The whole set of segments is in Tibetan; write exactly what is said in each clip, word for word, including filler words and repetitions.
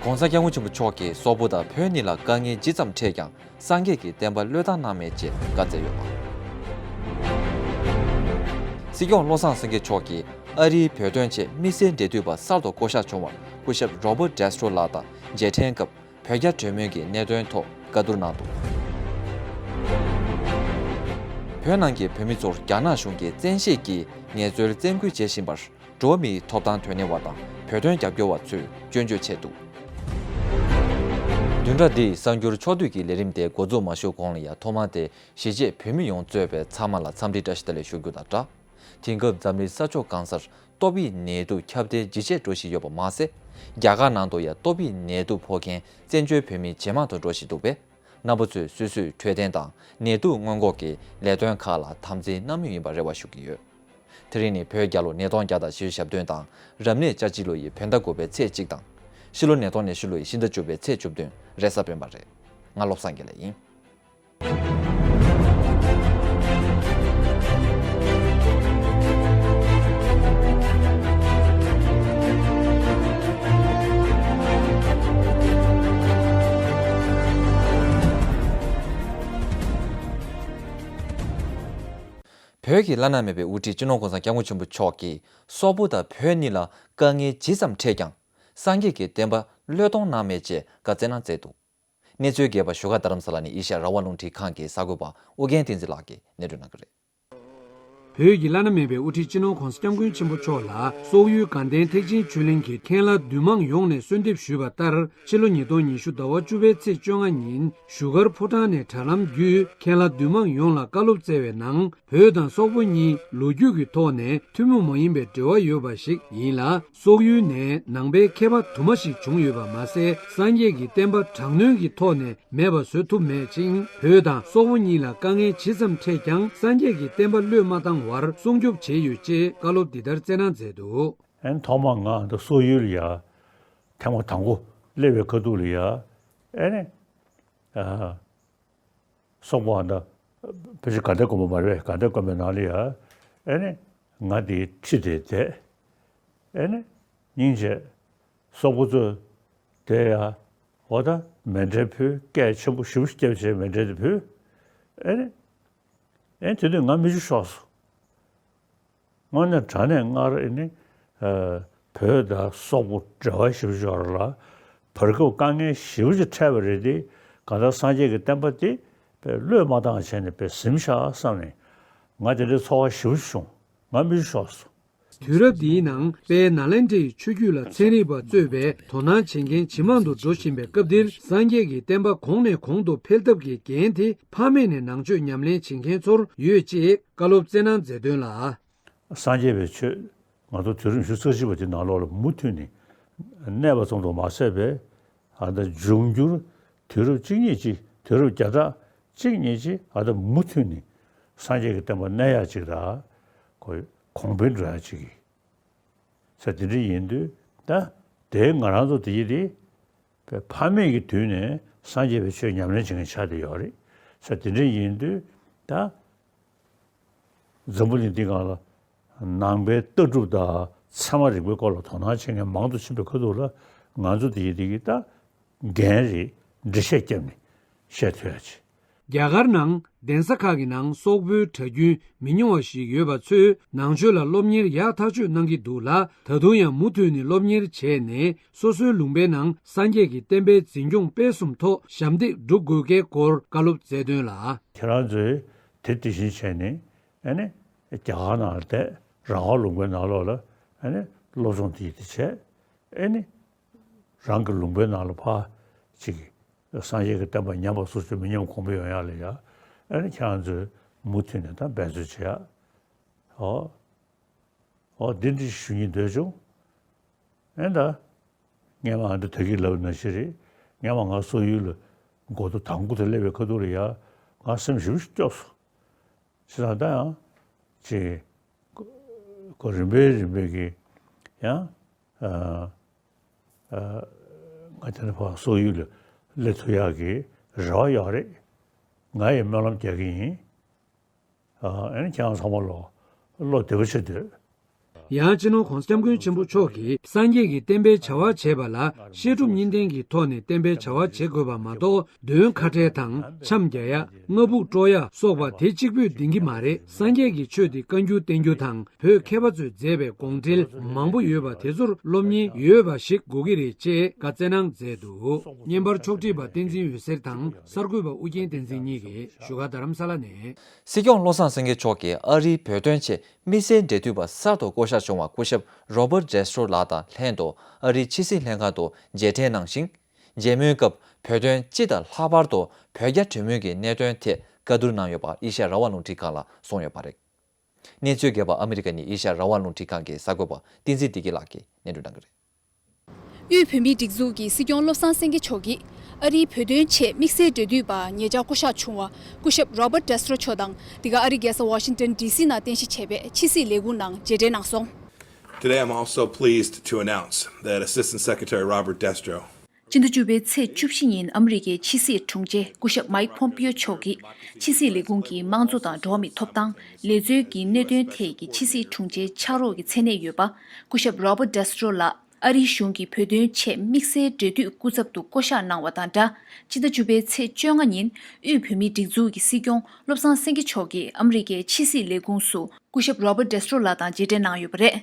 ༸གོང་ས་༸སྐྱབས་མགོན་ཆེན་པོ་མཆོག་གིས་སོག་པོ་དང་བོད་གཉིས་ལ་དཀའ་ངལ་ཇི་ཙམ་འཕྲད་ཀྱང་། སངས་རྒྱས་ཀྱི་བསྟན་པ་བློས་བཏང་གནང་མེད་ཅེས་བཀའ་སྩལ་ཡོད་པ། སྲིད་སྐྱོང་བློ་བཟང་སེང་གེ་མཆོག་གིས་ཨ་རིའི་བོད་དོན་ཆེད་དམིགས་བསལ་འབྲེལ་མཐུད་པ་གསར་དུ་བསྐོ་གཞག་བྱུང་བར་སྐུ་ཞབས་Robert Castro་ལགས་དང་མཇལ་འཕྲད་སྐབས། བོད་རྒྱ་གྲོས་མོལ་གྱི་གནད་དོན་ཐོག་བཀའ་བསྡུར་གནང་འདུག་བོད་ནང་གི་བོད་མི་ཚོར་རྒྱ་ནག་གཞུང་གིས་བཙན་ཤེད་ཀྱིས་ངལ་རྩོལ་བཙན་སྐུལ་བྱེད་བཞིན་པར། འགྲོ་བ་མིའི་ཐོབ་ཐང་དོན་གཉེར་བ་དང་བོད་དོན་རྒྱབ་སྐྱོར་བ་ཚོས་སྐྱོན་བརྗོད་བྱས་འདུག་བདུན་ཕྲག་འདིའི་གསར་འགྱུར་ཕྱོགས་བསྡུས་ཀྱི་ལས་རིམ་དེ་འགོ་འཛུགས་མ་ཞུ་གོང་ལ་ཡང་ཐོག་མར་དེ་གཞིས་བྱེས་བོད་མི་ཡོངས་གཙོས་པའི་ཚང་མ་ལ་འཚམས་འདྲི་བཀྲ་ཤིས་བདེ་ལེགས་ཞུ་རྒྱུ་དང་སྦྲགས། དེང་སྐབས་འཛམ་གླིང་ས་ཕྱོགས་གང་སར་ཏོག་དབྱིབས་ནད་དུག་ཁྱབ་གདལ་ཇེ་ཆེར་འགྲོ་བཞིན་ཡོད་པ་མ་ཟད། རྒྱ་གར་ནང་དུ་ཡང་ཏོག་དབྱིབས་ནད་དུག་ཕོག་མཁན་བཙན་བྱོལ་བོད་མི་ཇེ་མང་དུ་འགྲོ་བཞིན་འདུག་པས། རྣམ་པ་ཚོས་སོ་སོའི་འཕྲོད་བསྟེན་དང་ནད་དུག་སྔོན་འགོག་གི་ལས་དོན་ཁག་ལ་དམ་འཛིན་གནང་མུས་ཡིན་པར་རེ་བ་ཞུ་གི་ཡོད། དེ་རིང་ནི་བོད་རྒྱལ་ལོ་ཉིས་སྟོང་བརྒྱ་དང་བཞི་བཅུ་ཞེ་བདུན་དང་། རབ་གནས་ལྕགས་བྱི་ལོ་ཡི་བོད་ཟླ་དགུ་པའི་ཚེས་གཅིག་དང་། ཕྱི་ལོ་ཉིས་སྟོང་ཉི་ཤུ་ལོ་ཡི་ཕྱི་ཟླ་བཅུ་པའི་ཚེས་བཅུ་བདུན་རེས་གཟའ་སྤེན་པ་རེད། ང་བློ་བཟང་དགེ་ལེགས་ཡིན། བོད་ཀྱི་བླ་ན་མེད་པའི་དབུ་ཁྲིད་སྤྱི་ནོར་༸གོང་ས་༸སྐྱབས་མགོན་ཆེན་པོ་མཆོག་གིས་སོག་པོ་དང་བོད་གཉིས་ལ་དཀའ་ངལ་ཇི་ཙམ་འཕྲད་ཀྱང་། སངས་རྒྱས་ཀྱི་བསྟན་པ་བློས་གཏོང་གནང་མེད་ཅེས་བཀའ་སྩལ་གནང་མཛད་འདུག་གནས་ཚུལ་རྒྱས་པ་བཞུགས་སྒར་རྡ་རམ་ས་ལ་ནས་ཨེ་ཤ་ཡ་རང་དབང་རླུང་འཕྲིན་ཁང་གི་གསར་འགོད་པ་ཨོ་རྒྱན་བསྟན་འཛིན་ལགས་ཀྱིས་སྙན་སྒྲོན་གནང་གི་རེད། བོད་ཀྱི་བླ་ན་མེད་པའི་དབུ་ཁྲིད་སྤྱི་ནོར་༸གོང་ས་༸སྐྱབས་མགོན་ཆེན་པོ་མཆོག་ལ་སོག་ཡུལ་དགའ་ལྡན་ཐེག་ཆེན་ཆོས་གླིང་གི་མཁན་བླ་འདུས་མང་ཡོངས་ནས་གསོལ་འདེབས་ཞུས་པ་ལྟར། ཕྱི་ལོ་ཉིས་སྟོང་ཉི་ཤུ་ཟླ་བ་བཅུ་པའི་ཚེས་བཅོ་ལྔ་ཉིན་བཞུགས་སྒར་ཕོ་བྲང་ནས་དྲ་ལམ་བརྒྱུད་མཁན་བླ་འདུས་མང་ཡོངས་ལ་བཀའ་སློབ་སྩལ་བའི་ནང་། བོད་དང་སོག་པོ་གཉིས་ལོ་རྒྱུས་ཀྱི་ཐོག་ནས་ཐུན་མོང་མ་ཡིན་པའི་འབྲེལ་བ་ཡོད་པ་ཞིག་ཡིན་ལ། སོག་ཡུལ་ནས་ནང་པའི་མཁས་པ་དུ་མ་ཞིག་བྱུང་ཡོད་པ་མ་ཟད། སངས་རྒྱས་ཀྱི་བསྟན་པ་དྲག་གནོན་གྱི་ཐོག་ནས་མེད་པ་བཟོ་ཐུབ་མེད་ཅིང་། བོད་དང་སོག་པོ་གཉིས་ལ་དཀའ་ངལ་ཇི་ཙམ་འཕྲད་ཀྱང་། སངས་རྒྱས་ཀྱི་བསྟན་པ་བློས་མ་བཏང་བར་སྲུང་སྐྱོབ་བྱས་ཡོད་ཅེས་བཀའ་སློབ་འདི་ལྟར་སྩལ་གནང་མཛད་འདུག་ཨན་ཐོག་མ་ང་འདི་སོག་ཡུལ་ལ་ཡ་ཐེངས་མ་དང་པོ་སླེབས་པའི་ཁ་ཐུག་ལ་ཡ་ཨེ་ནི་ཨ། སོག་པོ་ཨ་ད་ཕལ་ཆེར་དགའ་ལྡན་དགོན་པ་མ་རེད། དགའ་ལྡན་དགོན་པའི་ནང་ལ་ཡ་ཨེ་ནི་ང་དེའི་ཁྲི་དེ་བསྡད། ཨེ་ནི་སྙིང་རྗེ་སོག་པོ་ཚོས་དེ་ཡ་འོ་ད་མཎྜལ་ཕུལ། སྐད་ཆེན་པོ་ཞེ་པོ་ཅིག་བརྒྱབ་བྱས་མཎྜལ་དེ་ཕུལ། ཨེ་ནི་ཨེ་དེ་དུས་ང་མིག་ཆུ་ཤོར་སོང་། དངོས་གནས་དྲང་གནས་སྔར་ཨེ་ནི་ཨ་བོད་དང་སོག་པོ་འབྲེལ་བ་ཞེ་པོ་ཅིག་ཡོད་རེད་ལ། བར་སྐབས་དཀའ་ངལ་ཞེ་པོ་ཅིག་འཕྲད་པ་རེད་དེ། གང་ལྟར་སངས་རྒྱས་ཀྱི་བསྟན་པ་དེ་བློས་མ་བཏང་བྱས་ནས་དཔེ་ཟིན་ཤག་བསམ་ནས་ང་དེ་འདྲའི་ཚོར་བ་ཞེ་པོ་ཅིག་བྱུང་། ང་མིག་ཆུ་ཤོར་སོང་། དུས་རབས་འདིའི་ནང་དཔལ་ནཱ་ལེནྡྲའི་ཆོས་བརྒྱུད་ལ་ཚན་རིག་པ་གཙོས་པའི་དོ་སྣང་བྱེད་མཁན་ཇེ་མང་དུ་འགྲོ་བཞིན་པའི་སྐབས་འདིར། སངས་རྒྱས་ཀྱི་བསྟན་པ་གོང་ནས་གོང་དུ་འཕེལ་ཐབས་ཀྱི་འགན་དེ་ཕ་མེས་ནས་ནང་ཆོས་ཉམས་ལེན་བྱེད་མཁན་ཚོར་ཡོད་ཅེས་བཀའ་སློབ་སྩལ་གནང་མཛད་དོན་ལ། སངས་རྒྱས་པའི་ཆོས་ང་ཚོ་དུས་རབས་ཉི་ཤུ་རྩ་གཅིག་པ་དེ་ནང་ལོགས་ལ་མུ་མཐུད་ནས་གནས་པ་ཙམ་དུ་མ་ཟད་པའི་ཨ་ད་འབྱུང་འགྱུར་དུས་རབས་གཅིག་གཉིས་ཀྱི་དུས་རབས་བརྒྱ་ཕྲག་གཅིག་གཉིས་ཀྱི་ཨ་ད་མུ་མཐུད་ནས་སངས་རྒྱས་ཀྱི་བསྟན་པ་གནས་ཡག་ཅིག་དང་། ཁོ་གོང་འཕེལ་འགྲོ་ཡག་ཅིག་གི་ས་དེ་འདྲ་ཡིན་དུས། ད་དེ་ང་རང་ཚོ་དེ་ཡི་དེ་པའི་ཕ་མེས་ཀྱི་དུས་ནས་སངས་རྒྱས་པའི་ཆོས་ཉམས་ལེན་བྱེད་མཁན་ཆགས་བསྡད་ཡོད་རེད། ས་དེ་འདྲ་ཡིན་དུས་ད། འཛམ་བུ་གླིང་འདི་སྒང་ལ་ནང་པའི་ལྟ་གྲུབ་དང་ཚད་མ་རིག་པའི་སྐོར་ལ་དོ་སྣང་བྱེད་མཁན་མང་དུ་ཕྱིན་པའི་ཁ་ཐུག་ལ། ང་ཚོ་འདི་ཡི་འདི་གི་ད་འགན་རེད། འགྲེལ་བཤད་བརྒྱབ་ནས་བཤད་ཐུབ་ཡ་ཆེ། རྒྱ་གར་ནང་གདན་ས་ཁག་གི་ནང་སོག་པོའི་གྲྭ་རྒྱུན་མི་ཉུང་བ་ཞིག་ཡོད་པ་ཚོས་ནང་ཆོས་ལ་སློབ་གཉེར་ཡག་ཐག་ཆོད་གནང་གི་འདུག་ལ། ད་དུང་ཡང་མུ་མཐུད་ནས་སློབ་གཉེར་བྱས་ནས་སོ་སོའི་ལུང་པའི་ནང་སངས་རྒྱས་ཀྱི་བསྟན་པའི་འཛིན་སྐྱོང་སྤེལ་གསུམ་ཐོག་ཞབས་འདེགས་སྒྲུབ་དགོས་གལ་སྐོར་བཀའ་སློབ་སྩལ་དོན་ལ། ཁྱེད་རང་ཚོས་དེ་དེ་བཞིན་བྱས་ནས། ཨེ་ནི་རྒྱ་གར་ནང་ལ་བསྡད། རང་དབང་ལུང་པའི་ནང་ལོགས་ལ་ཨེ་ནི་སློབ་སྦྱོང་དེ་དེ་བྱས། ཨེ་ནི་རང་གི་ལུང་པའི་ནང་ལ་ཕར་ཅིག་སངས་རྒྱས་ཀྱི་བསྟན་པ་ཉམས་པ་སོར་ཆུད་མི་ཉམས་གོང་འཕེལ་ཡོང་ཡག་ལ་ཡ། ཨེ་ནི་ཁྱེད་རང་ཚོས་མུ་མཐུད་ནས་ད་འབད་རྩོལ་བྱེད་ཡག་ཨོ། ཨོ་འདི་འདྲ་ཞུ་སྙིང་འདོད་བྱུང་། ཨེ་ད། སྔས་མ་ཨ་འདྲ་ད་གིན་ལབ་ནང་བཞིན་རེད། སྔས་མ་ང་སོག་ཡུལ་ལ་འགོ་ཐོག་དང་པོ་དེ་སླེབས་པའི་ཁ་ཐུག་ལ་ཡ། ང་སེམས་ཞེ་པོ་ཅིག་སྐྱོ་སོང་། བྱས་ཙང་ད་ཡང་ཅིག་ཁོ་རིམ་པས་རིམ་པས་ཀྱིས་ཡང་ཨ་ཨ་ང་དེ་འདྲ་ཕར་སོག་ཡུལ་ལ་སླེབས་ཐུབ་ཡག་གི་རེ་བ་ཡོད་རེད། ང་ཡི་སྨོན་ལམ་རྒྱག་གི་ཡིན། ཨ་ཨ་ནི་ཁྱེད་རང་ཚང་མ་ལོ་བློ་བདེ་པོ་བྱེད་སྡོད། ཡང་སྤྱི་ནོར་༸གོང་ས་༸སྐྱབས་མགོན་ཆེན་པོ་མཆོག་གིས་སངས་རྒྱས་ཀྱི་བསྟན་པའི་བྱ་བ་བྱེད་པ་ལ་བཤད་སྒྲུབ་གཉིས་ལྡན་གྱི་ཐོག་ནས་བསྟན་པའི་བྱ་བ་བྱེད་དགོས་པ་མ་གཏོགས། གདོན་ཁ་བྲལ་དང་འཆམ་རྒྱག་ཡ། སྔ་སྦུག་དཀྲོག་ཡ་སོགས་པ་དེ་གཅིག་པུས་འདིང་གི་མ་རེད། སངས་རྒྱས་ཀྱི་ཆོས་འདི་བཀའ་འགྱུར་བསྟན་འགྱུར་དང་བོད་མཁས་པ་ཚོས་མཛད་པའི་དགོངས་འགྲེལ་མང་པོ་ཡོད་པ་དེ་ཚོར་སློབ་གཉེར་ཡོད་པ་ཞིག་དགོས་ཀྱི་རེད་ཅེས་བཀའ་སྩལ་གནང་མཛད་འདུག། བརྙན་པར་ཕྱོགས་སྒྲིག་པ་བསྟན་འཛིན་འོད་ཟེར་དང་གསར་འགོད་པ་ཨུ་རྒྱན་བསྟན་འཛིན་གཉིས་ཀྱིས་བཞུགས་སྒར་རྡ་རམ་ས་ལ་ནས། སྲིད་སྐྱོང་བློ་བཟང་སེང་གེ་མཆོག་གིས་ཨ་རིའི་བོད་དོན་ཆེད་དམིགས་བསལ་འབྲེལ་མཐུད་པ་གསར་དུ་བསྐོ་གཞག་བྱུང་བ་སྐུ་ཞབས་Robert Destro་ལགས་དང་ལྷན་དུ་ཨ་རིའི་ཕྱི་སྲིད་ལྷན་ཁང་དུ་མཇལ་འཕྲད་གནང་ཞིང་། མཇལ་མོལ་སྐབས་བོད་དོན་སྤྱི་དང་ལྷག་པར་དུ་བོད་རྒྱ་གྲོས་མོལ་གྱི་གནད་དོན་ཐད་བཀའ་བསྡུར་གནང་ཡོད་པ་ཨེ་ཤ་ཡ་རང་དབང་རླུང་འཕྲིན་ཁང་ལ་གསུངས་ཡོད་པ་རེད། གནས་ཚུལ་རྒྱས་པ་ཨ་མི་རི་ཀ་ནས་ཨེ་ཤ་ཡ་རང་དབང་རླུང་འཕྲིན་ཁང་གི་གསར་འགོད་པ་བསྟན་འཛིན་བདེ་སྐྱིད་ལགས་ཀྱིས་སྙན་སྒྲོན་གནང་གི་རེད། དབུས་བོད་མིའི་སྒྲིག་འཛུགས་ཀྱི་སྲིད་སྐྱོང་བློ་བཟང་སེང་གེ་མཆོག་གིས་ཨ་རིའི་བོད་དོན་ཆེད་དམིགས་བསལ་འབྲེལ་མཐུད་པ་ཉེ་ཆར་བསྐོ་གཞག་བྱུང་བ་སྐུ་ཞབས་Robert Destro་མཆོག་དང་འདི་ག་ཨ་རིའི་རྒྱལ་ས་ཝ་ཤིང་ཏོན་ཌི་སི་ནང་རྟེན་གཞི་བྱས་པའི་ཕྱི་སྲིད་ལས་ཁུངས་ནང་མཇལ་འཕྲད་གནང་སོང་། Today, I'm also pleased to announce that Assistant Secretary Robert Destro སྤྱི་ཟླ་བཅུ་པའི་ཚེས་བཅུ་བཞི་ཉིན་ཨ་མི་རི་ཀའི་ཕྱི་སྲིད་དྲུང་ཆེ་སྐུ་ཞབས་མའིག་ཕོམ་པིའོ་མཆོག་གིས་ཕྱི་སྲིད་ལས་ཁུངས་ཀྱི་དམངས་གཙོ་དང་འགྲོ་བ་མིའི་ཐོབ་ཐང་ལས་རྩོལ་གྱི་གནད་དོན་ཐད་ཀྱི་ཕྱི་སྲིད་དྲུང་ཆེའི་ཕྱག་རོགས་ཀྱི་མཚན་གནས་ཡོད་པ་སྐུ་ཞབས་Robert Destro་ལགས་ཨ་རིའི་གཞུང་གི་བོད་དོན་ཆེད་དམིགས་བསལ་འབྲེལ་མཐུད་སྐུ་ཚབ་ཏུ་བསྐོ་གཞག་གནང་བ་དང་སྦྲགས། སྤྱི་ཟླ་བཅུ་པའི་ཚེས་བཅོ་ལྔ་ཉིན་དབུས་བོད་མིའི་སྒྲིག་འཛུགས་ཀྱི་སྲིད་སྐྱོང་བློ་བཟང་སེང་གེ་མཆོག་གིས་ཨ་མི་རི་ཀའི་ཕྱི་སྲིད་ལས་ཁུངས་སུ་སྐུ་ཞབས་Robert Destro་ལགས་དང་མཇལ་འཕྲད་གནང་ཡོད་པ་རེད།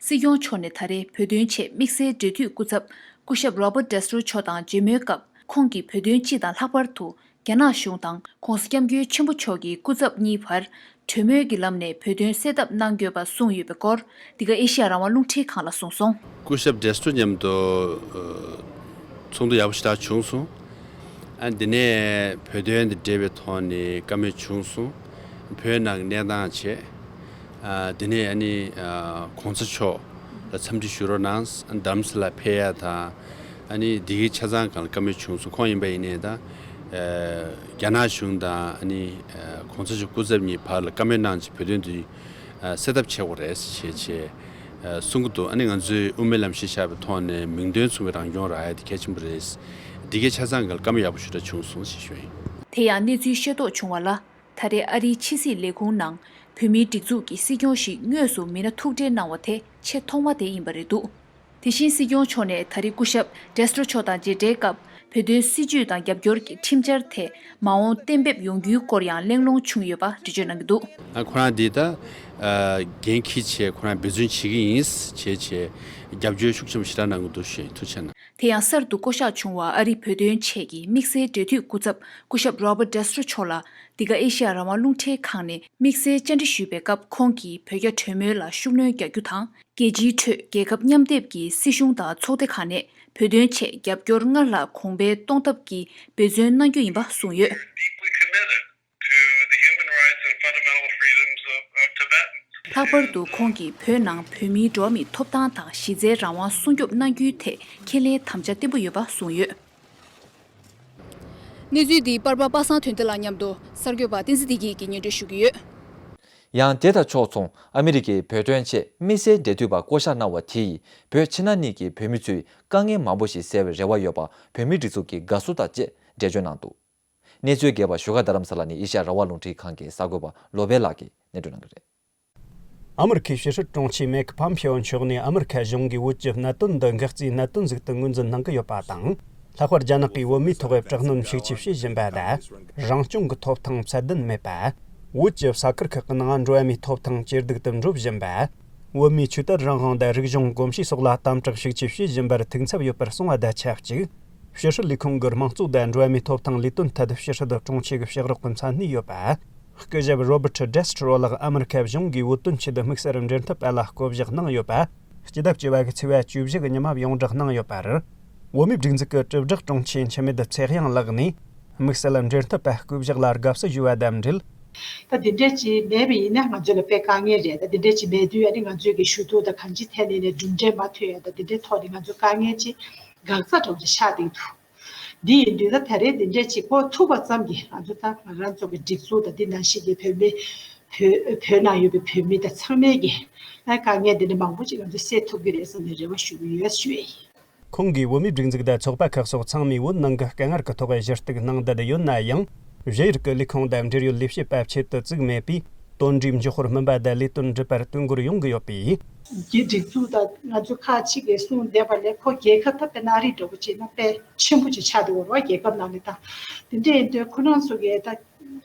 སྲིད་སྐྱོང་མཆོག་ནས་ད་རེས་བོད་དོན་ཆེད་དམིགས་བསལ་འབྲེལ་མཐུད་སྐུ་ཚབ་སྐུ་ཞབས་Robert Destro་མཆོག་དང་མཇལ་མོལ་སྐབས་ཁོང་གིས་བོད་དོན་སྤྱི་དང་ལྷག་པར་དུ་རྒྱ་ནག་གཞུང་དང་༸གོང་ས་༸སྐྱབས་མགོན་ཆེན་པོ་མཆོག་གི་སྐུ་ཚབ་གཉིས་བར་གྲོས་མོལ་གྱི་ལམ་ནས་བོད་དོན་སེལ་ཐབས་གནང་དགོས་པ་གསུངས་ཡོད་པའི་སྐོར་འདི་ག་ཨེ་ཤ་ཡ་རང་དབང་རླུང་འཕྲིན་ཁང་ལ་གསུངས་སོང་། སྐུ་ཞབས་Destro་མཉམ་དུ་ཚོགས་འདུ་ཡག་པོ་ཞེ་དྲག་བྱུང་སོང་། ཨ་འདི་ནས་བོད་དོན་དང་འབྲེལ་བའི་ཐོག་ནས་བཀའ་མོལ་བྱུང་སོང་། བོད་ནང་གི་གནས་སྟངས་བྱས། ཨ་འདི་ནས་ཨ་ནི་ཨ་གོང་ས་མཆོག་ལ་འཚམས་འདྲི་ཞུ་རོགས་གནང་། རྡ་རམ་ས་ལ་ཕེབས་ཡ་དང་། ཨ་ནི་འདི་གའི་ཆ་ཚང་སྒང་ལ་བཀའ་མོལ་བྱུང་སོང་། ཁོང་ཡིན་པ་ཡིན་ནའི་ད་ཨ་རྒྱ་ནག་གཞུང་དང་ཨ་ནི་ཨ་གོང་ས་མཆོག་སྐུ་ཚབ་གཉིས་བར་ལ་བཀའ་མོལ་གནང་བྱས་བོད་དོན་འདི་ཨ་སེལ་ཐབས་བྱེད་དགོས་རེད་ཞེས་བྱས་ཨ་གསུང་གི་འདུག། ཨ་ནི་ང་ཚོས་དབུ་མའི་ལམ་གཞི་བཞག་པའི་ཐོག་ནས་མིང་དོན་མཚུངས་པའི་རང་སྐྱོང་རག་ཡ་དེ་གལ་ཆེན་པོ་རེད། འདི་གའི་ཆ་ཚང་སྒང་ལ་བཀའ་མོལ་ཡག་པོ་ཞེ་དྲག་བྱུང་སོང་ཞེས་ཞུ་ཡིན། དེ་ཡང་གནས་ཚུལ་ཤེས་རྟོགས་བྱུང་བ་ལ། ད་རེས་ཨ་རིའི་ཕྱི་སྲིད་ལས་ཁུངས་ནང་བོད་མིའི་སྒྲིག་འཛུགས་ཀྱི་སྲིད་སྐྱོང་ཞིག་དངོས་སུ་མི་སྣ་ཐུག་འཕྲད་གནང་བ་དེ་ཆེས་ཐོག་མ་དེ་ཡིན་པ་རེད་འདུག། དེ་བཞིན་སྲིད་སྐྱོང་མཆོག་ནས་ད་རེས་སྐུ་ཞབས་Destro་མཆོག་དང་མཇལ་འཕྲད་སྐབས་བོད་དོན་སྲིད་བྱུས་དང་རྒྱབ་སྐྱོར་གྱི་ཁྲིམས་འཆར་ཐད་མ་འོངས་གཏན་འབེབས་ཡོང་རྒྱུའི་སྐོར་ཡང་གླེང་སློང་བྱུང་ཡོད་པ་འགྲེལ་བརྗོད་གནང་གི་འདུག། ཨ་ཁོ་རང་འདི་ད་ཨ་འགན་འཁྱེར་བྱས་ཁོ་རང་འབད་བརྩོན་བྱེད་ཀྱི་ཡིན་བྱས་བྱས་རྒྱབ་སྐྱོར་ཤུགས་ཆེན་པོ་ཞེ་དྲག་གནང་གི་འདུག་ཞུ་ཡིན། ཐུགས་རྗེ་གནང་། དེ་ཡང་གསར་དུ་བསྐོ་གཞག་བྱུང་བ་ཨ་རི་བོད་དོན་ཆེད་ཀྱི་དམིགས་བསལ་འབྲེལ་མཐུད་སྐུ་ཚབ་སྐུ་ཞབས་Robert Destro་མཆོག་ལ་འདི་ག་ཨེ་ཤ་ཡ་རང་དབང་རླུང་འཕྲིན་ཁང་ནས་དམིགས་བསལ་བཅར་འདྲི་ཞུས་པའི་སྐབས་ཁོང་གིས་བོད་རྒྱ་གྲོས་མོལ་ལ་ཤུགས་སྣོན་རྒྱག་རྒྱུ་དང་། རྒྱལ་སྤྱིའི་ཁྲོད་རྒྱལ་ཁབ་མཉམ་སྡེབ་ཀྱི་སྲིད་གཞུང་དང་ཚོགས་སྡེ་ཁག་ནས་བོད་དོན་ཆེད་རྒྱབ་སྐྱོར་སྔར་ལྷག་གོང་འཕེལ་གཏོང་ཐབས་ཀྱི་འབད་བརྩོན་གནང་རྒྱུ་ཡིན་པ་གསུངས་ཡོད། ལྷག་པར་དུ་ཁོང་གིས་བོད་ནང་བོད་མིའི་འགྲོ་བ་མིའི་ཐོབ་ཐང་དང་གཞི་རྩའི་རང་དབང་སྲུང་སྐྱོབ་གནང་རྒྱུའི་ཐད་འཁྱེར་ལེན་དམ་བཅའ་བརྟན་པོ་ཡོད་པ་གསུངས་ཡོད། གནས་ཚུལ་འདི་པར་པ་པ་སངས་དོན་ལྡན་ལགས་མཉམ་དུ་གསར་འགོད་པ་བསྟན་འཛིན་བདེ་སྐྱིད་ཀྱིས་སྙན་སྒྲོན་ཞུ་གི་ཡོད། ཡང་དེ་དང་ཕྱོགས་མཚུངས་ཨ་མི་རི་ཀས་བོད་དོན་ཆེད་དམིགས་བསལ་འབྲེལ་མཐུད་པ་བསྐོ་གཞག་གནང་བ་དེ་ཡིས་བོད་ཕྱི་ནང་གཉིས་ཀྱི་བོད་མི་ཚོའི་དཀའ་ངལ་མང་པོ་ཞིག་སེལ་བའི་རེ་བ་ཡོད་པ་བོད་མིའི་སྒྲིག་འཛུགས་ཀྱིས་དགའ་བསུ་དང་བཅས་འགྲེལ་བརྗོད་གནང་འདུག། གནས་ཚུལ་རྒྱས་པ་བཞུགས་སྒར་རྡ་རམ་ས་ལ་ནས་ཨེ་ཤ་ཡ་རང་དབང་རླུང་འཕྲིན་ཁང་གི་གསར་འགོད་པ་བློ་བྷེ་ལགས་ཀྱིས་སྙན་སྒྲོན་གནང་གི་རེད། ཨ་མི་རི་ཁའི་ཕྱི་སྲིད་དྲུང་ཆེ་མེག་ཕམ་ཕིའོ་མཆོག་ནས་ཨ་མི་རི་ཁ་གཞུང་གིས་བོད་ཀྱི་གནད་དོན་འདི་འགག་རྩའི་གནད་དོན་ཟིག་ཏུ་ངོས་འཛིན་གནང་གི་ཡོད་པ་དང་། ལྷག་པར་རྒྱ་ནག་གིས་བོད་མིའི་ཐོག་དྲག་གནོན་ཤུགས་ཆེ་བྱེད་བཞིན་པ་དང་། རང་སྐྱོང་གི་ཐོབ་ཐང་ཚད་ལྡན་མེད་པ། བོད་ཀྱི་ས་ཁུལ་ཁག་གི་ནང་འགྲོ་བ་མིའི་ཐོབ་ཐང་ཇེ་སྡུག་ཏུ་འགྲོ་བཞིན་པ། བོད་མིའི་ཆོས་དད་རང་དབང་དང་རིག་གཞུང་གོམས་གཤིས་སོགས་ལ་དམ་དྲག་ཤུགས་ཆེ་བྱེད་བཞིན་པར་ཐུགས་འཚབ་ཡོད་པར་གསུངས་པ་དང་ཆབས་ཅིག། ཕྱི་སྲིད་ལས་ཁུངས་ཀྱི་དམངས་གཙོ་དང་འགྲོ་བ་མིའི་ཐོབ་ཐང་ལས་དོན་ཐད་ཕྱི་སྲིད་དྲུང་ཆེ་གི་ཕྱག་རོགས་ཀྱི་མཚན་གནས་ཡོད་པ། སྐུ་ཞབས་Robert Destro་ལགས་ཨ་མི་རི་ཁ་གཞུང་གིས་བོད་དོན་ཆེད་དུ་དམིགས་བསལ་འབྲེལ་མཐུད་པ་ལ་བསྐོ་གཞག་གནང་ཡོད་པ། སྤྱི་ཟླ་བཅུ་པ་གི་ཚེས་པ་བཅུ་བཞི་གི་ཉི་མ་ཡོངས་བསྒྲགས་གནང་ཡོད་པར། བོད་མིའི་སྒྲིག་འཛུགས་ཀྱི་དྲིལ་བསྒྲགས་དྲུང་ཆེ་འཆི་མེད་ཚེ་དབྱངས་ལགས་ནས། དམིགས་བསལ་འབྲེལ་མཐུད་པ་བསྐོ་གཞག་ལ་དགའ་བསུ་ཞུ་བ་དང་འབྲེལ། ད་དེ་འདྲས་ཅིག་མེད་པ་ཡིན་ན་ང་ཚོ་ལ་དཔེ་དཀའ་ངལ་རེད། ད་དེ་འདྲས་ཅིག་མེད་དུས་ཨ་ནི་ང་ཚོས་ཀྱི་ཞུ་གཏུག་དང་གང་ཅིའི་ཐད་ནས་ནས་གྲུབ་འབྲས་མ་ཐོན་ཡ་ད་དེ་འདྲའི་ཐོག་ནས་ང་ཚོ་དཀའ་ངལ་ཅིག་འགག་རྩ་འདྲ་བོ་ཅིག་ཆགས་བསྡད་འདུག། འདི་ཡིན་དུས་ད་ད་རེས་དེ་འདྲས་ཅིག་གོ་ཐུབ་པ་ཙམ་གྱིས་ང་ཚོ་ད་ང་རང་ཚོ་གི་སྒྲིག་འཛུགས་དང་དེ་ནང་བཞིན་གྱི་བོད་མི་བོད་བོད་ནང་ཡོད་པའི་བོད་མི་དང་ཚང་མས་ཀྱི་ད་དཀའ་ངལ་འདི་འདྲ་མང་པོ་ཅིག་ང་ཚོས་སེལ་ཐུབ་ཀྱི་རེད་བསམ་ནས་རེ་བ་ཞུ་གི་ཡོད་ཞུ་ཡ་ཡིན། ཁོང་གིས་བོད་མིའི་སྒྲིག་འཛུགས་དང་ཚོགས་པ་ཁག་སོགས་ཚང་མས་བོད་ནང་གི་དཀའ་ངལ་གྱི་ཐོག་ཞུ་གཏུག་གནང་བསྡད་ཡོད་ན་ཡང་། བཞི་ཡུལ་གྱི་ལས་ཁུངས་དང་འབྲེལ་ཡོད་ལས་བྱེད་པ་ཆེད་དུ་བཙུགས་མེད་པས། དོན་འབྲས་འགྱུར་བར་སྨིན་པ་དང་ལས་དོན་འགྲུབ་པར་དོན་འཁོར་ཡོང་གི་ཡོད་པས། རྒྱའི་སྒྲིག་འཛུགས་དང་ང་ཚོ་ཁག་ཅིག་གིས་གསུངས་བསྡད་པ་ལས། ཁོ་རྒྱལ་ཁབ་ད་དཔེར་ན་ཨ་རི་འདྲ་པོ་བྱས་ན་དཔེ་ཆེན་པོ་ཅིག་ཆགས་འདུག་རོ། རྒྱལ་ཁབ་ནང་ནས་ད་དེ་འདྲ་ཡིན་དུས་ཁོ་རང་ཚོ་གིས་ད་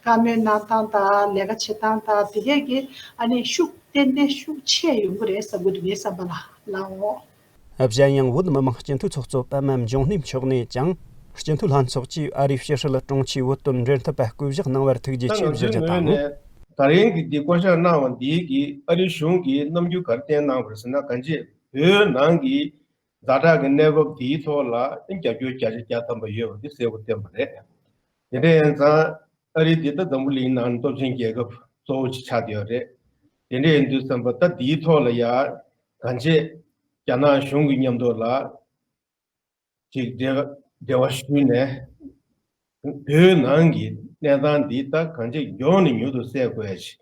བཀའ་མོལ་གནང་སྟངས་དང་ལས་ཀ་བྱེད་སྟངས་དང་དེ་གས་ཀྱི་ཨ་ནི་ཤུགས་ཏན་ཏན་ཤུགས་ཆེ་ཡོང་གི་རེད་བསམ་གྱི་འདུག་ངའི་བསམ་པ་ལ་ལའོ། གཞན་ཡང་བོད་མི་མང་སྤྱི་འཐུས་ཚོགས་གཙོ་པད་མ་འབྱུང་གནས་མཆོག་ནས་ཀྱང་སྤྱི་འཐུས་ལྷན་ཚོགས་ཀྱིས་ཨ་རིའི་ཕྱི་སྲིད་དྲུང་ཆེའི་བོད་དོན་འབྲེལ་མཐུད་པ་བསྐོ་གཞག་གནང་བར་ཐུགས་རྗེ་ཆེ་ཞུ་རྒྱུ་དང་། ད་རིང་གི་འདི་བསྐོ་གཞག་གནང་བ་འདིའི་གིས་ཨ་རིའི་གཞུང་གིས་རྣམ་འགྱུར་ག་རེ་བསྟན་གནང་བ་རེད་ཟེར་ན། གང་ཅི་བོད་ནང་གི་ཛ་དྲག་གི་གནས་བབ་འདིའི་ཐོག་ལ་རྒྱབ་སྐྱོར་བརྒྱ་ཆ་བརྒྱ་ཐམ་པ་ཡོད་པ་འདི་གསལ་པོ་བསྟན་པ་རེད། དེ་འདྲ་ཡིན་ཙང་ཨ་རི་འདི་ད་འཛམ་བུ་གླིང་ནང་སྟོབས་ཆེན་རྒྱལ་ཁབ་གཙོ་བོ་ཅིག་ཆགས་བསྡད་ཡོད་རེད། དེ་འདྲ་ཡིན་དུས་ཙམ་པ་ད་འདིའི་ཐོག་ལ་ཡ་གང་ཅི་རྒྱ་ནག་གཞུང་གི་མཉམ་དུ་ལ་ཅིག་འབྲེལ་འབྲེལ་བ་ཞུས་ནས། བོད་ནང་གི་གནས་སྟངས་འདི་ད་གང་ཅི་མགྱོགས་ནས་མྱུར་དུ་སེལ་དགོས་ཡ་ཅིག་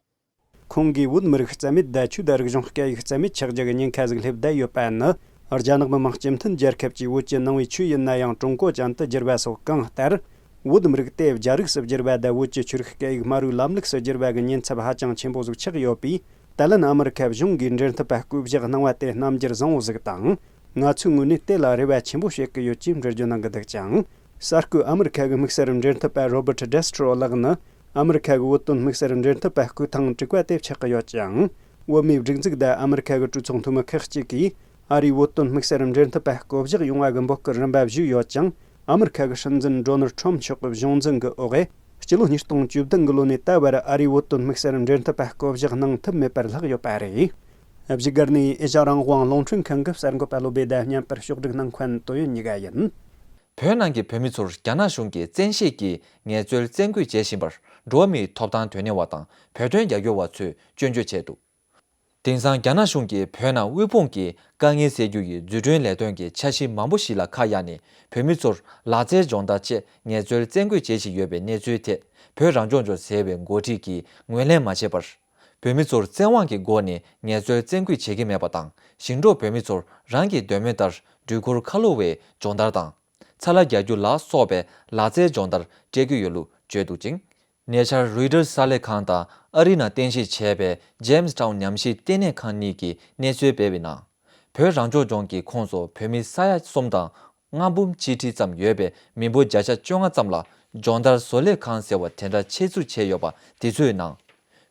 ཁོང་གིས་བོད་མི་རིགས་རྩ་མེད་དང་ཆོས་དང་རིག་གཞུང་སྐད་ཡིག་རྩ་མེད་ཆགས་རྒྱུ་གི་ཉེན་ཁ་ཟིག་སླེབས་བསྡད་ཡོད་པ་ནི། རྒྱ་ནག་མི་དམངས་སྤྱི་མཐུན་རྒྱལ་ཁབ་ཀྱིས་བོད་ཀྱི་ནང་པའི་ཆོས་ཡིན་ན་ཡང་ཀྲུང་གོ་ཅན་དུ་བསྒྱུར་བ་སོགས་གང་ལྟར། བོད་མི་རིགས་དེ་རྒྱ་རིགས་སུ་བསྒྱུར་བ་དང་བོད་ཀྱི་ཆོས་རིག་སྐད་ཡིག་སྨྲ་བརྗོད་ལམ་ལུགས་སུ་བསྒྱུར་བ་གི་ཉེན་ཚབས་ཧ་ཅང་ཆེན་པོ་ཟིག་ཆགས་ཡོད་པས། ད་ལན་ཨ་མི་རི་ཁ་གཞུང་གིས་འབྲེལ་མཐུད་པ་བསྐོ་གཞག་གནང་བ་དེ་རྣམ་འགྱུར་བཟང་བོ་ཟིག་དང་། ང་ཚོའི་ངོས་ནས་དེ་ལ་རེ་བ་ཆེན་པོ་བྱེད་ཀྱི་ཡོད་ཅེས་འགྲེལ་བརྗོད་གནང་གི་འདུག་ཅིང་། གསར་འགོད་ཨ་མི་རི་ཁ་གི་དམིགས་བསལ་འབྲེལ་མཐུད་པ་རོ་བར་ཊི་ཌེ་སི་ཊྲོ་ལགས་ནི། ཨ་མི་རི་ཁ་གི་བོད་དོན་དམིགས་བསལ་འབྲེལ་མཐུད་པ་བསྐོས་ཐེངས་དྲུག་པ་དེ་ཆགས་ཀྱི་ཡོད་ཅིང་། བོད་མིའི་སྒྲིག་འཛུགས་དང་ཨ་མི་རི་ཁ་གི་གྲོས་ཚོགས་འཐུས་མི་ཁག་ཅིག་གིས། ཨ་རིའི་བོད་དོན་དམིགས་བསལ་འབྲེལ་མཐུད་པ་བསྐོ་གཞག་ཡོང་བ་གི་འབོད་སྐུལ་རིམ་པ་ཞུས་ཡོད་ཅིང་། ཨ་མི་རི་ཁ་གི་སྲིད་འཛིན་ཌོ་ནལ་ཊྲམ་མཆོག་གི་གཞུང་འཛིན་གྱི་འོག་སྤྱི་ལོ་ཉིས་སྟོང་བཅུ་བདུན་གྱི་ལོ་ནས་ད་བར་ཨ་རིའི་བོད་དོན་དམིགས་བསལ་འབྲེལ་མཐུད་པ་བསྐོ་གཞག་གནང་ཐུབ་མེད་པར་ལྷག་ཡོད་པ་རེད། བཞུགས་སྒར་ནས་ཨེ་ཤ་རང་དབང་རླུང་འཕྲིན་ཁང་གི་གསར་འགོད་པ་བློ་བྷེ་དང་མཉམ་པར་ཕྱོགས་སྒྲིག་གནང་མཁན་ཏོ་ཡོན་གཉིས་ཀ་ཡིན། བོད་ནང་གི་བོད་མི་ཚོར་རྒྱ་ནག་གཞུང་གིས་བཙན་ཤེད་ཀྱིས་ངལ་རྩོལ་བཙན་རྒོལ་བྱེད་བཞིན་པར། འགྲོ་བ་མིའི་ཐོབ་ཐང་དོན་གཉེར་བ་དང་བོད་དོན་རྒྱབ་སྐྱོར་བ་ཚོས་སྐྱོན་བརྗོད་བྱས་འདུག་དེང་སང་རྒྱ་ནག་གཞུང་གིས་བོད་ནང་དབུལ་ཕོངས་ཀྱི་དཀའ་ངལ་སེལ་རྒྱུ་ཡི་འཛུགས་སྐྲུན་ལས་དོན་གྱི་འཆར་གཞི་མང་པོ་ཞིག་ལ་ཁ་གཡར་ནས། བོད་མི་ཚོར་ལག་རྩལ་སྦྱོང་བརྡར་ཆེད་ངལ་རྩོལ་བཙན་རྒོལ་བྱེད་བཞིན་ཡོད་པའི་གནས་ཚུལ་ཐད། བོད་རང་སྐྱོང་ལྗོངས་ཟེར་བའི་འགོ་ཁྲིད་ཀྱིས་ངོས་ལེན་མ་བྱས་པར། བོད་མི་ཚོར་བཙན་དབང་གི་སྒོ་ནས་ངལ་རྩོལ་བཙན་རྒོལ་བྱེད་ཀྱི་མེད་པ་དང་། ཞིང་འབྲོག་བོད་མི་ཚོར་རང་གི་འདོད་མོས་ལྟར་སྒྲུབ་སྐོར་ཁ་ལོ་བའི་སྦྱོང་བརྡར་དང་། ཚ་ལ་རྒྱག་རྒྱུ་ལ་སོགས་པའི་ལག་རྩལ་སྦྱོང་བརྡར་སྤྲད་ཀྱི་ཡོད་ལུགས་བརྗོད་འདུག་ཅིང་། གནས་ཆེན་རོའི་ཊར་གསར་ལས་ཁང་དང་ཨ་རིའི་ནང་རྟེན་གཞི་བྱས་པའི་ཇེམ་སི་ཊའུན་ཉམས་ཞིབ་ལྟེ་གནས་ཁང་གཉིས་ཀྱིས་གནས་ཚུལ་སྤེལ་བའི་ནང་། བོད་རང་སྐྱོང་ལྗོངས་ཀྱི་ཁོངས་སུ་བོད་མི་ས་ཡ་གསུམ་དང་ལྔ་འབུམ་ཆིག་ཁྲི་ཙམ་ཡོད་པའི་མི་འབོར་བརྒྱ་ཆ་བཅོ་ལྔ་ཙམ་ལ་སྦྱོང་བརྡར་བཟོ་ལས་ཁང་ཟེར་བ་དེ་འདྲ་ཆེད་འཛུགས་བྱས་ཡོད་པ་དེ་ཚོའི་ནང་།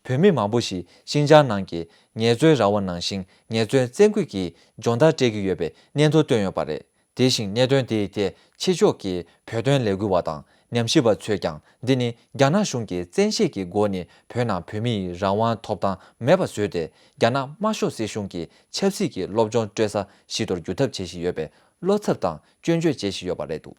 བོད་མི་མང་པོ་ཞིག་ཤིན་ཅང་ནང་གི་ངལ་རྩོལ་ར་བ་ནང་བཞིན་ངལ་རྩོལ་བཙན་རྒོལ་གྱིས་སྦྱོང་བརྡར་སྤྲད་ཀྱི་ཡོད་པའི་སྙན་ཐོ་བཏོན་ཡོད་པ་རེད། དེ་བཞིན་གནད་དོན་དེའི་ཐད་ཕྱི་ཕྱོགས་ཀྱི་བོད་དོན་ལས་འགུལ་བ་དང་ཉམས་ཞིབ་པ་ཚོས་ཀྱང་། འདི་ནི་རྒྱ་ནག་གཞུང་གིས་བཙན་ཤེད་ཀྱི་སྒོ་ནས་བོད་ནང་བོད་མིའི་རང་དབང་ཐོབ་ཐང་མེད་པ་བཟོས་ཏེ། རྒྱ་ནག་དམར་ཤོག་སྲིད་གཞུང་གི་ཆབ་སྲིད་ཀྱི་སློབ་སྦྱོང་སྤྲོད་ས་ཞིག་ཏུ་འགྱུར་ཐབས་བྱེད་བཞིན་ཡོད་པའི་བློ་འཚབ་དང་སྐྱོན་བརྗོད་བྱེད་བཞིན་ཡོད་པ་རེད་འདུག་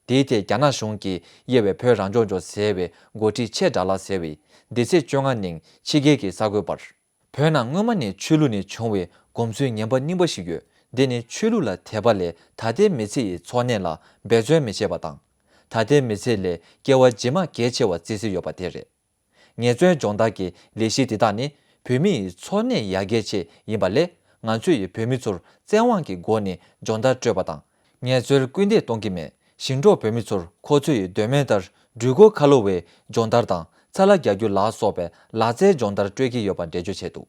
དེའི་ཐད་རྒྱ་ནག་གཞུང་གིས་དབྱེ་བའི་བོད་རང་སྐྱོང་ལྗོངས་ཟེར་བའི་འགོ་ཁྲིད་ཆེ་དགྲ་ལྷ་ཟེར་བས། འདི་ཚེས་བཅོ་ལྔ་ཉིན་ཕྱི་རྒྱལ་གྱི་གསར་འགོད་པར། བོད་ནང་སྔོན་མ་ནས་ཆོས་ལུགས་ནས་བྱུང་བའི་གོམས་སྲོལ་ངན་པ་རྙིང་པ་ཞིག་ཡོད། འདི་ནི་ཆོས་ལུགས་ལ་དད་པ་ལས་ད་ལྟའི་མི་ཚེ་ཡི་འཚོ་གནས་ལ་འབད་བརྩོན་མི་བྱེད་པ་དང་། ད་ལྟའི་མི་ཚེ་ལས་སྐྱེ་བ་རྗེས་མ་གལ་ཆེ་བ་བརྩི་སྲོལ་ཡོད་པ་དེ་རེད། ངལ་རྩོལ་སྦྱོང་བརྡར་གྱི་ལས་གཞི་འདི་དག་ནི་བོད་མིའི་འཚོ་གནས་ཡར་རྒྱས་ཆེད་ཡིན་པ་ལས། ང་ཚོས་བོད་མི་ཚོར་བཙན་དབང་གི་སྒོ་ནས་སྦྱོང་བརྡར་སྤྲོད་པ་དང་། ངལ་རྩོལ་སྐུལ་འདེད་གཏོང་གི་མེད། ཞིང་འབྲོག་བོད་མི་ཚོར་ཁོ་ཚོའི་འདོད་མོས་ལྟར་སྒྲུབ་སྐོར་ཁ་ལོ་བའི་སྦྱོང་བརྡར་དང་ཚ་ལ་རྒྱག་རྒྱུ་ལ་སོགས་པའི་ལག་རྩལ་སྦྱོང་བརྡར་སྤྲོད་ཀྱི་ཡོད་པ་འགྲེལ་བརྗོད་བྱས་འདུག་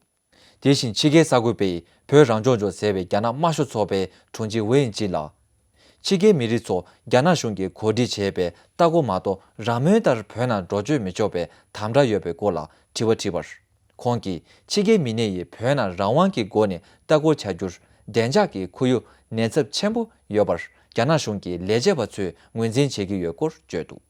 དེ་བཞིན་ཕྱི་རྒྱལ་གསར་འགོད་པས་བོད་རང་སྐྱོང་ལྗོངས་ཟེར་བའི་རྒྱ་ནག་དམར་ཤོག་ཚོགས་པའི་དྲུང་ཆེ་ཝེ་ཡིན་ཅིན་ལ། ཕྱི་རྒྱལ་མི་རིགས་ཚོ་རྒྱ་ནག་གཞུང་གིས་གོ་སྒྲིག་བྱས་པའི་ལྟ་སྐོར་མ་གཏོགས་རང་མོས་ལྟར་བོད་ནང་འགྲོ་སྐྱོད་མི་ཆོག་པའི་དམ་དྲག་ཡོད་པའི་སྐོར་ལ་དྲི་བ་དྲིས་པར། ཁོང་གིས་ཕྱི་རྒྱལ་མི་སྣ་ཡིས་བོད་ནང་རང་དབང་གི་སྒོ་ནས་ལྟ་སྐོར་བྱ་རྒྱུར་བདེ་འཇགས་ཀྱི་ཁོར་ཡུག་ནན་ཚབས་ཆེན་པོ་ཡོད་པར་རྒྱ་ནག་གཞུང་གི་ལས་བྱེད་པ་ཚོས་ངོས་འཛིན་བྱེད་ཀྱི་ཡོད་སྐོར་བརྗོད་འདུག་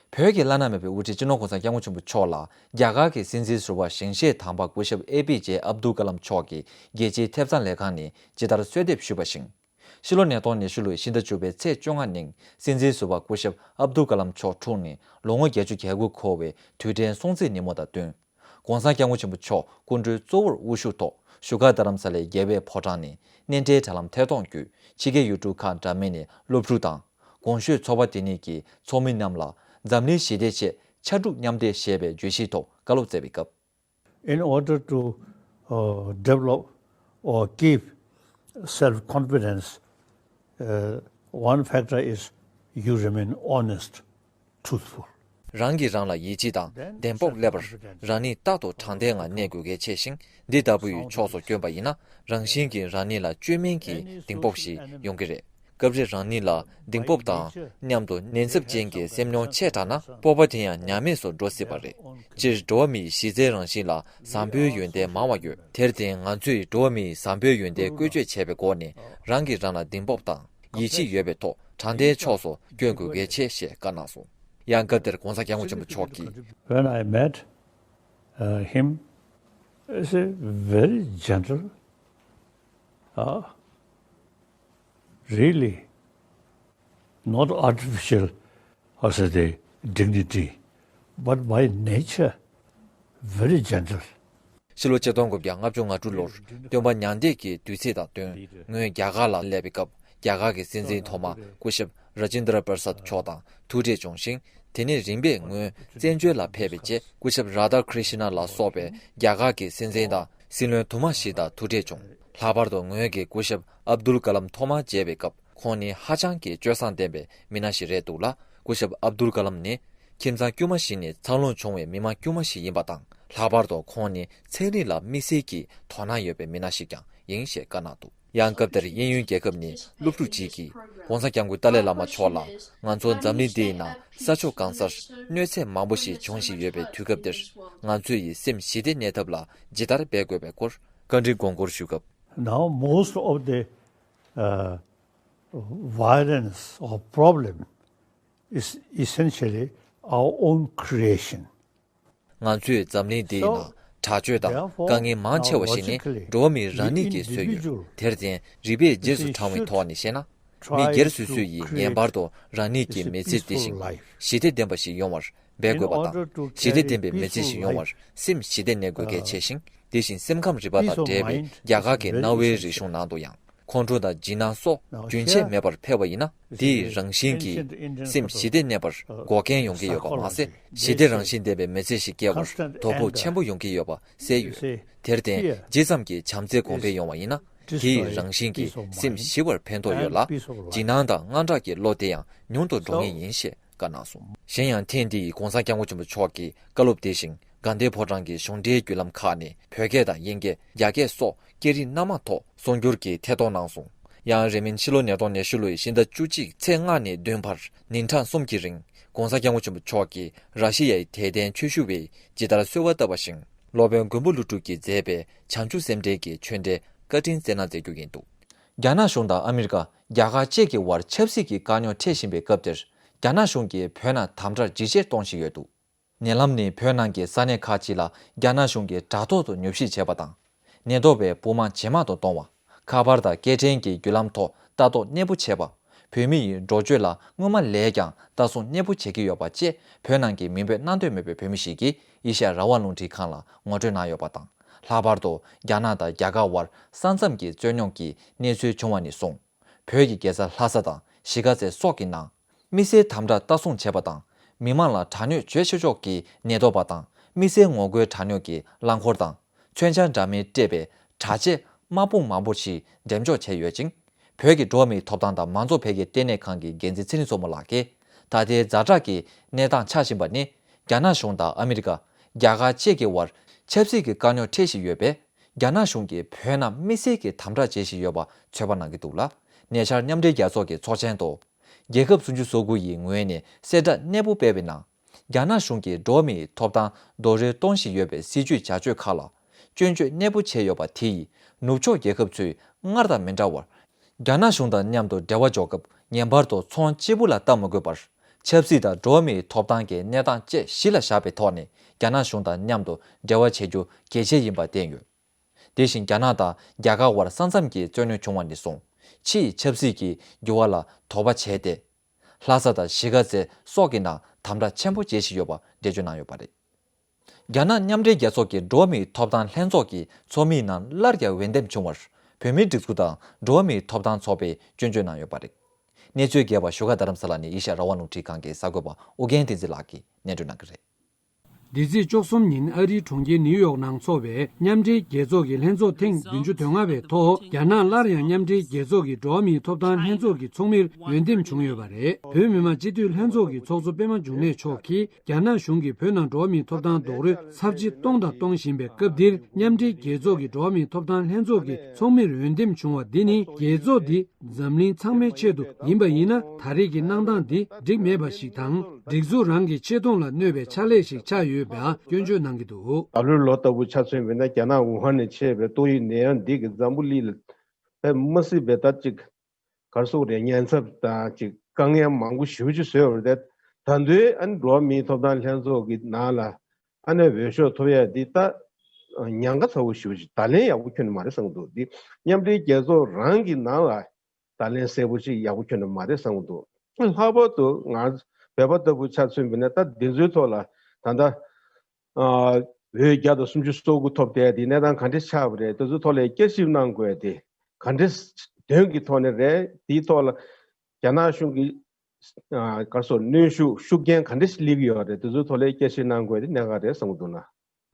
བོད་ཀྱི་བླ་ན་མེད་པའི་དབུ་ཁྲིད་སྤྱི་ནོར་༸གོང་ས་༸སྐྱབས་མགོན་ཆེན་པོ་མཆོག་ལ་རྒྱ་གར་གྱི་སྲིད་འཛིན་ཟུར་པ་ཞིང་གཤེགས་དམ་པ་སྐུ་ཞབས་ཨེ་པི་ཇེ་ཨབ་དུལ་ཀ་ལམ་མཆོག་གིས་རྒྱལ་སྤྱིའི་ཐེབས་གཙང་ལས་ཁང་ནས་ཇི་ལྟར་གསོལ་འདེབས་ཞུས་པ་བཞིན། ཕྱི་ལོ་ཉིས་སྟོང་ཉི་ཤུ་ལོའི་ཕྱི་ཟླ་བཅུ་པའི་ཚེས་བཅོ་ལྔ་ཉིན་སྲིད་འཛིན་ཟུར་པ་སྐུ་ཞབས་ཨབ་དུལ་ཀ་ལམ་མཆོག་འཁྲུངས་ནས་ལོ་ངོ་བརྒྱད་ཅུ་གྱ་དགུ་འཁོར་བའི་དུས་དྲན་སྲུང་བརྩི་ཉིན་མོ་དང་བསྟུན། ༸གོང་ས་༸སྐྱབས་མགོན་ཆེན་པོ་མཆོག་སྐུ་མགྲོན་གཙོ་བོར་དབུ་བཞུགས་ཐོག་བཞུགས་སྒར་རྡ་རམ་ས་ལའི་རྒྱལ་བའི་ཕོ་བྲང་ནས་གནས་འབྲེལ་དྲ་ལམ་ཐད་གཏོང་བརྒྱུད་ཕྱི་རྒྱལ་ཡུལ་གྲུ་ཁག་འདྲ་མིན་ནས་སློབ་ཕྲུག་དང་། གོང་ཞུས་ཚོགས་པ་དེ་ཉིད་ཀྱི་ཚོགས་མི་རྣམས་ལ་འཛམ་གླིང་ཞི་བདེ་ཆེད་ཕྱར་གྲུ་མཉམ་འདེགས་ཞེས་པའི་བརྗོད་གཞིའི་ཐོག་བཀའ་སློབ་སྩལ་བའི་སྐབས། In order to, uh, develop or keep self-confidence, uh, one factor is you remain honest, truthful. རང་གིས་རང་ལ་ཡིད་ཆེས་དང་གདེང་སྤོབས་སླེབས་པར་རང་ཉིད་རྟག་ཏུ་དྲང་བདེན་ངང་གནས་དགོས་གལ་ཆེ་ཞིང་། འདི་ལྟ་བུའི་ཕྱོགས་སུ་བསྐྱོན་པ་ཡིན་ན། རང་བཞིན་གྱིས་རང་ཉིད་ལ་བཅོས་མིན་གྱི་གདེང་སྤོབས་ཤིག་ཡོང་གི་རེད། སྐབས་རེ་རང་ཉིད་ལ་གདེང་སྤོབས་དང་མཉམ་དུ་ཉེན་ཚབས་ཅན་གྱི་སེམས་མྱོང་ཆེ་དྲགས་ན། སྤོབས་པ་དེ་ཡང་ཉམས་དམས་སུ་འགྲོ་སྲིད་པ་རེད། སྤྱིར་འགྲོ་བ་མིའི་གཞི་རྩའི་རང་བཞིན་ལ་བཟང་པོའི་ཡོན་ཏན་མང་བ་ཡོད། དེར་བརྟེན་ང་ཚོས་འགྲོ་བ་མིའི་བཟང་པོའི་ཡོན་ཏན་བཀོལ་སྤྱོད་བྱས་པའི་སྒོ་ནས། རང་གིས་རང་ལ་གདེང་སྤོབས་དང་ཡིད་ཆེས་ཡོད་པའི་ཐོག་དྲང་བདེན་ཕྱོགས་སུ་བསྐྱོད་དགོས་གལ་ཆེ་ཞེས་བཀའ་གནང་སོང་། ཡང་སྐབས་དེར་༸གོང་ས་༸སྐྱབས་མགོན་ཆེན་པོ་མཆོག་གིས། When I met, uh, him, he's a very gentle, uh, really not artificial, I say, the dignity, but by nature, very gentle. ཕྱི་ལོ་ཆིག་སྟོང་དགུ་བརྒྱ་ལྔ་བཅུ་ང་དྲུག་ལོར་སྟོན་པ་མྱང་འདས་ཀྱི་དུས་ཚིགས་དང་བསྟུན། ངོས་རྒྱ་གར་ལ་སླེབས་པའི་སྐབས། རྒྱ་གར་གྱི་སྲིད་འཛིན་ཐོག་མ་སྐུ་ཞབས་ར་ཇིན་དྲ་པར་སད་མཆོག་དང་ཐུག་འཕྲད་བྱུང་ཞིང་། དེ་ནས་རིམ་པས་ངོས་བཙན་བྱོལ་ལ་ཕེབས་པའི་རྗེས། སྐུ་ཞབས་རཱ་དྷ་ཀྲི་ཤི་ན་ལ་སོགས་པའི་རྒྱ་གར་གྱི་སྲིད་འཛིན་དང་སྲིད་བློན་དུ་མ་ཞིག་དང་ཐུག་འཕྲད་བྱུང་། ལྷག་པར་དུ་ངོས་ཀྱིས་སྐུ་ཞབས་ཨབ་དུལ་ཀ་ལམ་ཐོག་མར་མཇལ་བའི་སྐབས། ཁོང་ནི་ཧ་ཅང་གི་སྤྱོད་བཟང་ལྡན་པའི་མི་སྣ་ཞིག་རེད་འདུག་ལ། སྐུ་ཞབས་ཨབ་དུལ་ཀ་ལམ་ནི་ཁྱིམ་ཚང་དཀྱུས་མ་ཞིག་ནས་འཚར་ལོངས་བྱུང་བའི་མི་མང་དཀྱུས་མ་ཞིག་ཡིན་པ་དང་། ལྷག་པར་དུ་ཁོང་ནི་ཚན་རིག་ལ་དམིགས་བསལ་གྱི་དོ་སྣང་ཡོད་པའི་མི་སྣ་ཞིག་ཀྱང་ཡིན་ཞེས་བཀའ་གནང་འདུག་ཡང་སྐབས་དེར་དབྱིན་ཡུལ་རྒྱལ་ཁབ་ནས་སློབ་ཕྲུག་ཅིག་གིས། ༸གོང་ས་༸སྐྱབས་མགོན་ཏཱ་ལའི་བླ་མ་མཆོག་ལ། ང་ཚོ་འཛམ་གླིང་འདིའི་ནང་ས་ཕྱོགས་གང་སར་གནོད་འཚེ་མང་པོ་ཞིག་འབྱུང་བཞིན་ཡོད་པའི་དུས་སྐབས་འདིར། ང་ཚོས་སེམས་ཞི་བདེ་གནས་ཐབས་ལ་ཇི་ལྟར་འབད་དགོས་པའི་སྐོར་བཀའ་འདྲི་དགོངས་སྐོར་ཞུས་སྐབས། Now most of the, uh, violence or problem is essentially our own creation. ང་ཚོས་འཛམ་གླིང་འདིའི་ནང་དྲག་སྤྱོད་དང་དཀའ་ངལ་མང་ཆེ་བ་ཞིག་ནི་འགྲོ་བ་མི་རང་ཉིད་ཀྱིས་བཟོས་ཡོད། དེར་བརྟེན་རིག་པས་རྗེས་སུ་འབྲང་བའི་ཐོག་ནས་བཤད་ན། མི་སྒེར་སོ་སོ་ཡིས་ངེས་པར་དུ་རང་ཉིད་ཀྱི་མི་ཚེ་བདེ་ཞིང་ཞི་བདེ་ལྡན་པ་ཞིག་ཡོང་བར་འབད་དགོས་པ་དང་། ཞི་བདེ་ལྡན་པའི་མི་ཚེ་ཞིག་ཡོང་བར་སེམས་ཞི་བདེ་གནས་དགོས་གལ་ཆེ་ཞིང་། དེ་བཞིན་སེམས་ཁམས་རིག་པ་དང་འབྲེལ་བའི་རྒྱ་གར་གྱི་གནའ་བོའི་རིག་གཞུང་ནང་དུ་ཡང་། ཁོང་ཁྲོ་དང་འཇིགས་སྣང་སོགས་རྒྱུན་ཆད་མེད་པར་འཕེལ་བ་ཡིན་ན། དེའི་རང་བཞིན་གྱིས་སེམས་ཞི་བདེ་གནས་པར་འགོག་རྐྱེན་ཡོང་གི་ཡོད་པ་མ་ཟད། ཞི་བདེ་རང་བཞིན་ལྡན་པའི་མི་ཚེ་ཞིག་སྐྱེལ་བར་དོ་ཕོག་ཆེན་པོ་ཡོང་གི་ཡོད་པ་གསལ་ཡོད། དེར་བརྟེན་ཇི་ཙམ་གྱིས་བྱམས་བརྩེ་གོང་འཕེལ་ཡོང་བ་ཡིན་ན། དེའི་རང་བཞིན་གྱིས་སེམས་ཞི་བར་ཕན་ཐོགས་ཡོད་ལ། འཇིགས་སྣང་དང་དངངས་སྐྲག་གི་བློ་དེ་ཡང་ཉུང་དུ་འགྲོ་ངེས་ཡིན་ཞེས་བཀའ་གནང་སོང་། གཞན་ཡང་ཐེངས་འདིའི་༸གོང་ས་༸སྐྱབས་མགོན་ཆེན་པོ་མཆོག་གི་བཀའ་སློབ་དེ་བཞིན་དགའ་ལྡན་ཕོ་བྲང་གི་གཞུང་འབྲེལ་བརྒྱུད་ལམ་ཁག་ནས་བོད་སྐད་དང་དབྱིན་སྐད། རྒྱ་སྐད་སོགས་སྐད་རིགས་སྣ་མང་ཐོག་གསུང་སྒྱུར་གྱིས་ཐད་གཏོང་གནང་སོང་། ཡང་རིང་མིན་ཕྱི་ལོ་ཉིས་སྟོང་ཉི་ཤུ་ལོའི་ཕྱི་ཟླ་བཅུ་གཅིག་ཚེས་ལྔ་ནས་བདུན་བར་ཉིན་གྲངས་གསུམ་གྱི་རིང་༸གོང་ས་༸སྐྱབས་མགོན་ཆེན་པོ་མཆོག་གིས་ར་ཤི་ཡའི་དད་ལྡན་ཆོས་ཞུ་བས་ཇི་ལྟར་གསོལ་བ་བཏབ་པ་བཞིན། སློབ་དཔོན་མགོན་པོ་ཀླུ་སྒྲུབ་ཀྱིས་མཛད་པའི་བྱང་ཆུབ་སེམས་འགྲེལ་གྱི་ཆོས་འབྲེལ་བཀའ་དྲིན་སྩལ་གནང་མཛད་རྒྱུ་ཡིན་འདུག་རྒྱ་ནག་གཞུང་དང་ཨ་མི་རི་ཀ། རྒྱ་གར་བཅས་ཀྱི་དབར་ཆབ་སྲིད་ཀྱི་དཀའ་རྙོག་འཕྲད་བཞིན་པའི་སྐབས་དེར། རྒྱ་ནག་གཞུང་གིས་བོད་ནང་དམ་དྲག་ཇེ་ཆེར་གཏོང་བཞིན་ཡོད་འདུག་ཉེ་ལམ་ནས་བོད་ནང་གི་ས་གནས་ཁག་ཅིག་ལ་རྒྱ་ནག་གཞུང་གིས་དྲག་ཐོག་ཏུ་ཉོབ་བཤད་བྱས་པ་དང་། ཉེན་རྟོག་པས་སྦུག་དམག་ཇེ་མང་དུ་གཏོང་བ། ཁ་པར་དང་སྐད་འཕྲིན་གྱི་བརྒྱུད་ལམ་ཐོག་ལྟ་རྟོག་གནས་སྤོ་བྱས་པ། བོད་མི་ཡི་འགྲོ་སྐྱོད་ལ་སྔོན་མ་ལས་ཀྱང་ལྟ་སྲུང་གནས་སྤོ་བྱེད་ཀྱི་ཡོད་པ་བཅས། བོད་ནང་གི་མིང་འབོད་གནང་འདོད་མེད་པའི་བོད་མི་ཞིག་གིས་ཨེ་ཤ་ཡ་རང་དབང་རླུང་འཕྲིན་ཁང་ལ་ངོ་སྤྲོད་གནང་ཡོད་པ་དང་། ལྷག་པར་དུ་རྒྱ་ནག་དང་རྒྱ་གར་དབར་ས་མཚམས་ཀྱི་རྩོད་རྙོག་གི་གནས་ཚུལ་བྱུང་བ་ནས་བཟུང་། བོད་ཀྱི་རྒྱལ་ས་ལྷ་ས་དང་གཞིས་ཀ་རྩེ་སོགས་ཀྱི་ནང་། དམིགས་བསལ་དམ་དྲག་ལྟ་སྲུང་བྱས་པ་དང་། མི་མང་ལ་དྲག་གནོན་བྱེད་ཆོག་ཆོག་གི་ཉེན་རྟོག་པ་དང་། དམིགས་བསལ་ངོ་རྒོལ་དྲག་གནོན་གྱི་རླངས་འཁོར་དང་། མཚོན་ཆ་འདྲ་མིན་སྤྲས་པའི་དྲག་ཆས་དམག་དཔུང་མང་པོ་ཞིག་འགྲེམས་འཇོག་བྱས་ཡོད་ཅིང་། བོད་ཀྱི་འགྲོ་བ་མིའི་ཐོབ་ཐང་དང་མང་གཙོ་འཕེལ་རྒྱས་ལྟེ་གནས་ཁང་གི་འགན་འཛིན་ཚེ་རིང་མཚོ་མོ་ལགས་ཀྱིས། ད་ལྟའི་ཛ་དྲག་གི་གནས་སྟངས་ཆགས་བཞིན་པ་ནི། རྒྱ་ནག་གཞུང་དང་ཨ་མི་རི་ཀ། རྒྱ་གར་བཅས་ཀྱི་དབར་ཆབ་སྲིད་ཀྱི་དཀའ་རྙོག་འཕྲད་བཞིན་ཡོད་པས། རྒྱ་ནག་གཞུང་གིས་བོད་ནང་དམིགས་བསལ་གྱི་དམ་དྲག་བྱེད་བཞིན་ཡོད་པ་ཚོད་དཔག་གནང་གི་འདུག་ལ། ཉེ་ཆར་མཉམ་འབྲེལ་རྒྱལ་ཚོགས་ཀྱི་ཚོགས་ཆེན་ཐོག་རྒྱལ་ཁབ་སུམ་ཅུ་སོ་དགུ་ཡི་ངོས་ནས་གསལ་བསྒྲགས་གནས་སྤོ་སྤེལ་བའི་ནང་། རྒྱ་ནག་གཞུང་གིས་འགྲོ་བ་མིའི་ཐོབ་ཐང་རྡོག་རོལ་གཏོང་བཞིན་ཡོད་པའི་སྲིད་བྱུས་བྱ་སྤྱོད་ཁག་ལ་སྐྱོན་བརྗོད་གནས་སྤོ་བྱས་ཡོད་པ་དེ་ཡིས་ནུབ་ཕྱོགས་རྒྱལ་ཁབ་ཚོས་སྔར་དང་མི་འདྲ་བར། རྒྱ་ནག་གཞུང་དང་མཉམ་དུ་འབྲེལ་བ་འཇོག་སྐབས་ངེས་པར་དུ་ཚོང་གཅིག་པུ་ལ་ལྟ་མི་དགོས་པར། ཆབ་སྲིད་དང་འགྲོ་བ་མིའི་ཐོབ་ཐང་གི་གནས་སྟངས་བཅས་གཞི་ལ་བཞག་པའི་ཐོག་ནས་རྒྱ་ནག་གཞུང་དང་མཉམ་དུ་འབྲེལ་བ་བྱེད་རྒྱུ་གལ་ཆེ་ཡིན་པ་བསྟན་ཡོད། དེ་བཞིན་རྒྱ་ནག་དང་རྒྱ་གར་དབར་ས་མཚམས་ཀྱི་རྩོད་རྙོག་བྱུང་བ་ནས་བཟུང་། ཕྱིའི་ཆབ་སྲིད་ཀྱི་འགྱུར་བ་ལ་དོགས་པ་བྱས་ཏེ། ལྷ་ས་དང་གཞིས་ཀ་རྩེ་སོགས་ཀྱི་ནང་དམ་དྲག་ཆེན་པོ་བྱེད་བཞིན་ཡོད་པ་འགྲེལ་བརྗོད་གནང་ཡོད་པ་རེད། རྒྱ་ནག་མཉམ་འབྲེལ་རྒྱལ་ཚོགས་ཀྱི་འགྲོ་བ་མིའི་ཐོབ་ཐང་ལྷན་ཚོགས་ཀྱི་ཚོགས་མིའི་ནང་སླར་ཡང་འོས་འདེམས་བྱུང་བར། བོད་མིའི་སྒྲིག་འཛུགས་དང་འགྲོ་བ་མིའི་ཐོབ་ཐང་ཚོགས་པས་སྐྱོན་བརྗོད་གནང་ཡོད་པ་རེད། གནས་ཚུལ་རྒྱས་པ་བཞུགས་སྒར་རྡ་རམ་ས་ལ་ནས་ཨེ་ཤ་ཡ་རང་དབང་རླུང་འཕྲིན་ཁང་གི་གསར་འགོད་པ་ཨོ་རྒྱན་བསྟན་འཛིན་ལགས་ཀྱིས་སྙན་སྒྲོན་གནང་གི་རེད། འདི་ཚེས་བཅུ་གསུམ་ཉིན་ཨ་རིའི་གྲོང་ཁྱེར་ནིའུ་ཡོག་ནང་འཚོགས་པའི་མཉམ་འབྲེལ་རྒྱལ་ཚོགས་ཀྱི་ལྷན་ཚོགས་ཐེངས་བདུན་ཅུ་དོན་ལྔ་པའི་ཐོག་རྒྱ་ནག་སླར་ཡང་མཉམ་འབྲེལ་རྒྱལ་ཚོགས་ཀྱི་འགྲོ་བ་མིའི་ཐོབ་ཐང་ལྷན་ཚོགས་ཀྱི་ཚོགས་མིར་འོས་འདེམས་བྱུང་ཡོད་པ་རེད། བོད་མི་མང་སྤྱི་འཐུས་ལྷན་ཚོགས་ཀྱི་ཚོགས་གཙོ་པད་མ་འབྱུང་གནས་མཆོག་གིས། རྒྱ་ནག་གཞུང་གིས་བོད་ནང་འགྲོ་བ་མིའི་ཐོབ་ཐང་རྡོག་རོལ་ཚབས་ཆེ་གཏོང་དང་གཏོང་བཞིན་པའི་སྐབས་འདིར། མཉམ་འབྲེལ་རྒྱལ་ཚོགས་ཀྱི་འགྲོ་བ་མིའི་ཐོབ་ཐང་ལྷན་ཚོགས་ཀྱི་ཚོགས་མིར་འོས་འདེམས་བྱུང་བ་འདི་ནི། རྒྱལ་ཚོགས་འདི་འཛམ་གླིང་ཚང་མའི་ཆེད་དུ་ཡིན་པ་ཡིན་ན། ད་རེས་ཀྱི་གནང་སྟངས་འདི་འགྲིག་མེད་པ་ཞིག་དང་། སྒྲིག་འཛུགས་རང་གི་ཆེ་མཐོང་ལ་གནོད་པའི་ཕྱག་ལས་ཤིག་ཆགས་ཡོད་པ་སྐྱོན་བརྗོད་གནང་གི་འདུག། ད་ལོའི་ལོ་ལྟ་བུ་ཆ་མཚོན་པ་ཡིན་ན། རྒྱ་ནག་ཝུ་ཧན་ནས་མཆེད་པའི་ཏོག་དབྱིབས་ནད་ཡམས་འདི་གིས་འཛམ་བུ་གླིང་ལ་དཔེ་མི་སྲིད་པའི་ད་ཅིག་ག་རེ་ཟེར་དགོས་རེད། ཉེན་ཚབས་དང་ཅིག་དཀའ་ངལ་མང་པོ་ཞེ་པོ་ཅིག་བཟོས་ཡོད་རེད་དེ། ད་དུང་ཨ་ནི་འགྲོ་བ་མིའི་ཐོབ་ཐང་ལྷན་ཚོགས་ཀྱི་ནང་ལ་ཨ་ནི་འོས་ཤོག་ཐོབ་ཡ་འདི་ད་ཉེན་ཁ་ཚ་པོ་ཞེ་པོ་ཅིག། ད་ལན་ཡག་པོ་ཁྱོན་ནས་མ་རེད་བསམ་གྱི་འདུག། འདི་མཉམ་འབྲེལ་རྒྱལ་ཚོགས་རང་གི་ནང་ལ་ད་ལན་གསལ་པོ་ཅིག་ཡག་པོ་ཁྱོན་ནས་མ་རེད་བསམ་གྱི་འདུག། ལྷག་པར་དུ་ང་བོད་པ་ལྟ་བུ་ཆ་མཚོན་པ་ཡིན་ན། ད་འདི་ཚོའི་ཐོག་ལ་ད་ལྟ་ཨ་འོས་བརྒྱ་དང་སུམ་ཅུ་སོ་དགུ་ཐོབ་བསྡད་དེ་གནས་སྟངས་ག་འདྲས་ཆགས་པ་རེད། དེ་ཚོའི་ཐོག་ལ་དབྱེ་ཞིབ་གནང་དགོས་དེ་ག་འདྲས་དོན་གྱི་ཐོག་ནས་རེད། དེའི་ཐོག་ལ་རྒྱ་ནག་གཞུང་གི་ཨ་ག་རེ་ཟེར་དགོས་རེད། གནོན་ཤུགས་ཤུགས་རྐྱེན་ག་འདྲས་ཤིག་སླེབས་ཀྱི་ཡོད་རེད། དེ་ཚོའི་ཐོག་ལ་དབྱེ་ཞིབ་གནང་དགོས་དེ་གནད་འགག་རེད་བསམ་གྱི་འདུག་ན།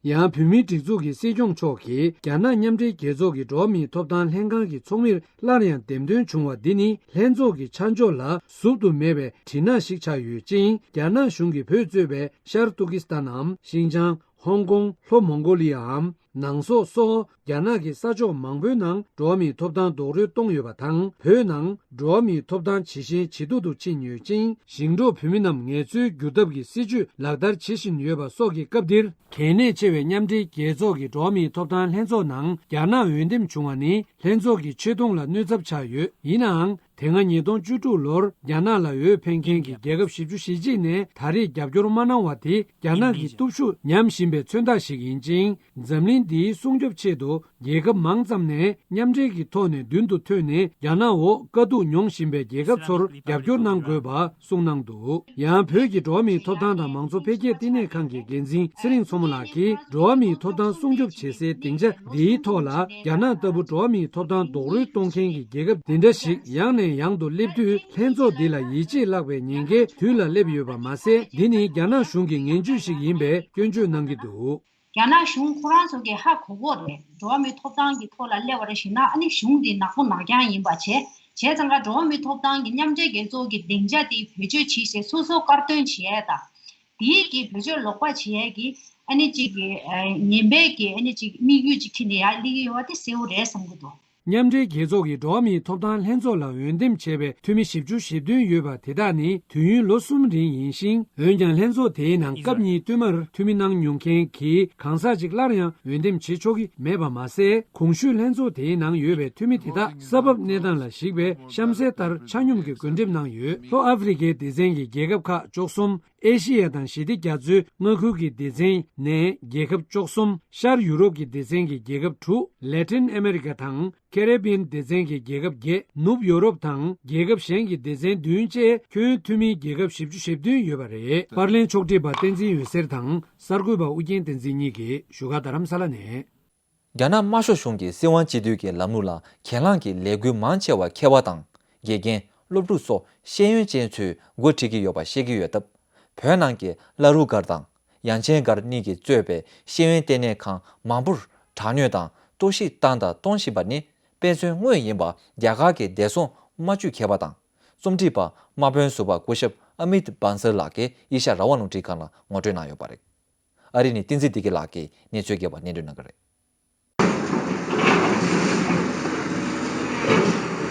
ཡང་བོད་མིའི་སྒྲིག་འཛུགས་ཀྱི་སྲིད་སྐྱོང་མཆོག་གིས། རྒྱ་ནག་མཉམ་འབྲེལ་རྒྱལ་ཚོགས་ཀྱི་འགྲོ་བ་མིའི་ཐོབ་ཐང་ལྷན་ཁང་གི་ཚོགས་མིར་སླར་ཡང་འདེམས་ཐོན་བྱུང་བ་འདི་ནི། ལྷན་ཚོགས་ཀྱི་ཆ་འཇོག་ལ་ཟུབ་ཏུ་མེད་པའི་གྲི་ནག་ཞིག་ཆགས་ཡོད་ཅིང་། རྒྱ་ནག་གཞུང་གིས་བོད་གཙོས་པའི་ཤར་ཏུར་ཀི་སི་ཐན་ནམ། ཤིན་ཅང་། ཧོང་ཀོང་། ལྷོ་མོང་གོ་ལི་ཡའམ། ནང་སོག་སོགས་རྒྱ་ནག་གི་ས་ཕྱོགས་མང་པོའི་ནང་འགྲོ་བ་མིའི་ཐོབ་ཐང་རྡོག་རོལ་གཏོང་ཡོད་པ་དང་། བོད་ནང་འགྲོ་བ་མིའི་ཐོབ་ཐང་ཇེ་ཞན་ཇེ་སྡུག་ཏུ་ཕྱིན་ཡོད་ཅིང་། ཞིང་འབྲོག་བོད་མི་རྣམས་ངལ་རྩོལ་བསྒྱུར་ཐབས་ཀྱི་སྲིད་བྱུས་ལག་བསྟར་བྱེད་བཞིན་ཡོད་པ་སོགས་ཀྱི་སྐབས་འདིར། གལ་གནད་ཆེ་བའི་མཉམ་འབྲེལ་རྒྱལ་ཚོགས་ཀྱི་འགྲོ་བ་མིའི་ཐོབ་ཐང་ལྷན་ཚོགས་ནང་རྒྱ་ནག་འོས་འདེམས་བྱུང་བ་ནི། ལྷན་ཚོགས་ཀྱི་ཆེ་མཐོང་ལ་གནོད་ཚབས་ཆགས་ཡོད། ཡིན་ནའང་། དེ་སྔ་ཉིས་སྟོང་བཅུ་དྲུག་ལོར་རྒྱ་ནག་ལ་འོས་འཕེན་མཁན་གྱི་རྒྱལ་ཁབ་བཞི་བཅུ་ཞེ་གཅིག་ནས་ད་རེས་རྒྱབ་སྐྱོར་མ་གནང་བ་དེ། རྒྱ་ནག་གི་སྟོབས་ཤུགས་ཉམས་བཞིན་པའི་མཚོན་རྟགས་ཤིག་ཡིན་ཅིང་། འཛམ་གླིང་འདིའི་སྲུང་སྐྱོབ་ཆེད་དུ། རྒྱལ་ཁབ་མང་ཙམ་ནས་མཉམ་འབྲེལ་གྱི་ཐོག་ནས་མདུན་དུ་ཐོན་ནས། རྒྱ་ནག་འོག་དཀའ་སྡུག་མྱོང་བཞིན་པའི་རྒྱལ་ཁབ་ཚོར་རྒྱབ་སྐྱོར་གནང་དགོས་པ་གསུངས་གནང་འདུག། ཡང་། བོད་ཀྱི་འགྲོ་བ་མིའི་ཐོབ་ཐང་དང་མང་གཙོ་འཕེལ་རྒྱས་བསྟི་གནས་ཁང་གི་འགན་འཛིན་ཚེ་རིང་མཚོ་མོ་ལགས་ཀྱིས། འགྲོ་བ་མིའི་ཐོབ་ཐང་སྲུང་སྐྱོབ་བྱེད་སའི་སྡིངས་ཆ་འདིའི་ཐོག་ལ། རྒྱ་ནག་ལྟ་བུ་འགྲོ་བ་མིའི་ཐོབ་ཐང་རྡོག་རོལ་གཏོང་མཁན་གྱི་རྒྱལ་ཁབ་འདི་འདྲ་ཞིག་ཡང་ནས་ཡང་དུ་སླེབས་དུས། ལྷན་ཚོགས་འདི་ལ་ཡིད་ཆེས་བརླག་པའི་ཉེན་ཁའི་དུས་ལ་སླེབས་ཡོད་པ་མ་ཟད། འདི་ནི་རྒྱ་ནག་གཞུང་གི་ངན་ཇུས་ཤིག་ཡིན་པའི་སྐྱོན་བརྗོད་གནང་གི་འདུག། རྒྱ་ནག་གཞུང་ཁོ་རང་ཚོ་གིས་ཧ་གོ་གོ་རེད། འགྲོ་བ་མིའི་ཐོབ་ཐང་གི་ཐོག་ལ་སླེབས་པ་རེད་ཞུས་ན། ཨ་ནི་གཞུང་འདི་ནག་པོ་ནག་རྐྱང་ཡིན་པ་བྱས། བྱས་ཙང་ཀ་འགྲོ་བ་མིའི་ཐོབ་ཐང་གི་མཉམ་འབྲེལ་རྒྱལ་ཚོགས་ཀྱི་སྡིངས་ཆ་དེ་བེད་སྤྱོད་བྱས་བྱས་སོ་སོ་དཀར་འདོན་བྱས་ཡ་དང་། དེའི་གི་བེད་སྤྱོད་ལོག་པ་བྱས་ཡ་གི་ཨ་ནི་གཅིག་གི་ཨ་ངན་པའི་གི་ཨ་ནི་གཅིག་དམིགས་ཡུལ་གཅིག་འཁྱེར་ནས་ཡར་སླེབས་ཀྱི་ཡོད་པ་དེ་གསལ་པོ་རེད་བསམ་གྱི་འདུག། མཉམ་འབྲེལ་རྒྱལ་ཚོགས་ཀྱི་འགྲོ་བ་མིའི་ཐོབ་ཐང་ལྷན་ཚོགས་ལ་འོས་འདེམས་བྱས་པའི་འཐུས་མི་བཞི་བཅུ་ཞེ་བདུན་ཡོད་པ་དེ་དག་ནི་དུས་ཡུན་ལོ་གསུམ་རིང་ཡིན་ཞིང་། འོན་ཀྱང་ལྷན་ཚོགས་དེའི་ནང་སྐབས་གཉིས་བསྟུད་མར་འཐུས་མི་གནང་མྱོང་མཁན་གྱི་གང་ཟག་ཅིག་སླར་ཡང་འོས་འདེམས་བྱེད་ཆོག་གི་མེད་པ་མ་ཟད། གོང་ཞུས་ལྷན་ཚོགས་དེའི་ནང་ཡོད་པའི་འཐུས་མི་དེ་དག་ས་བབ་གནས་སྟངས་ལ་གཞིགས་པའི་གཤམ་གསལ་ལྟར་ཆ་སྙོམས་ཀྱི་བགོ་འགྲེམས་གནང་ཡོད། ལྷོ་ཨ་ཧྥེ་རི་ཁའི་སྡེ་ཚན་གྱི་རྒྱལ་ཁབ་ཁག་བཅུ་གསུམ། ཨེ་ཤེ་ཡ་དང་ཞི་བདེ་རྒྱ་མཚོའི་མངའ་ཁུལ་གྱི་སྡེ་ཚན་ནས་རྒྱལ་ཁབ་བཅུ་གསུམ། ཤར་ཡུ་རོབ་ཀྱི་སྡེ་ཚན་གྱི་རྒྱལ་ཁབ་དྲུག། ལེ་ཊིན་ཨ་མེ་རི་ཀ་དང་ཀེ་རི་བི་ཡན་སྡེ་ཚན་གྱི་རྒྱལ་ཁབ་བརྒྱད། ནུབ་ཡུ་རོབ་དང་རྒྱལ་ཁབ་གཞན་གྱི་སྡེ་ཚན་བདུན་བཅས་ཁྱོན་འཐུས་མིའི་རྒྱལ་ཁབ་བཞི་བཅུ་ཞེ་བདུན་ཡོད་པ་རེད། པར་ལེན་ཕྱོགས་སྒྲིག་པ་བསྟན་འཛིན་འོད་ཟེར་དང་གསར་འགོད་པ་ཨུ་རྒྱན་བསྟན་འཛིན་གཉིས་ཀྱིས་བཞུགས་སྒར་རྡ་རམ་ས་ལ་ནས། རྒྱ་ནག་དམར་ཤོག་གཞུང་གིས་སྲིད་དབང་སྤྱི་འཐུས་ཀྱི་ལམ་ལུགས་ལ་གྱེན་ལངས་ཀྱི་ལས་འགུལ་མང་ཆེ་བ་མཁས་པ་དང་། དགེ་རྒན། སློབ་ཕྲུག་སོགས་ཤེས་ཡོན་ཅན་ཚོས་འགོ་ཁྲིད་ཀྱི་ཡོད་པ་ཤེས་ཀྱི་ཡོད་སྟབས། བོད་ནང་གི་བླ་རུང་སྒར་དང་ཡང་ཆེན་སྒར་གཉིས་ཀྱིས་གཙོས་པའི་ཤེས་ཡོན་ལྟེ་གནས་ཁང་མང་པོར་དྲག་གནོན་དང་གཏོར་བཤིག་བཏང་དང་གཏོང་བཞིན་པ་ནི་དཔེ་མཚོན་དངོས་ཡིན་པ་རྒྱ་གར་གྱི་བདེ་སྲུང་དམག་ཇུས་མཁས་པ་དང་རྩོམ་སྒྲིག་པ་དམག་དཔོན་ཟུར་པ་སྐུ་ཞབས་ཨ་མིད་བྷན་སལ་ལགས་ཀྱིས་ཨེ་ཤ་ཡ་རང་དབང་རླུང་འཕྲིན་ཁང་ལ་ངོ་སྤྲོད་གནང་ཡོད་པ་རེད། ཨ་རི་ནས་བསྟན་འཛིན་བདེ་སྐྱིད་ལགས་ཀྱིས་གནས་ཚུལ་རྒྱས་པ་སྙན་སྒྲོན་གནང་གི་རེད།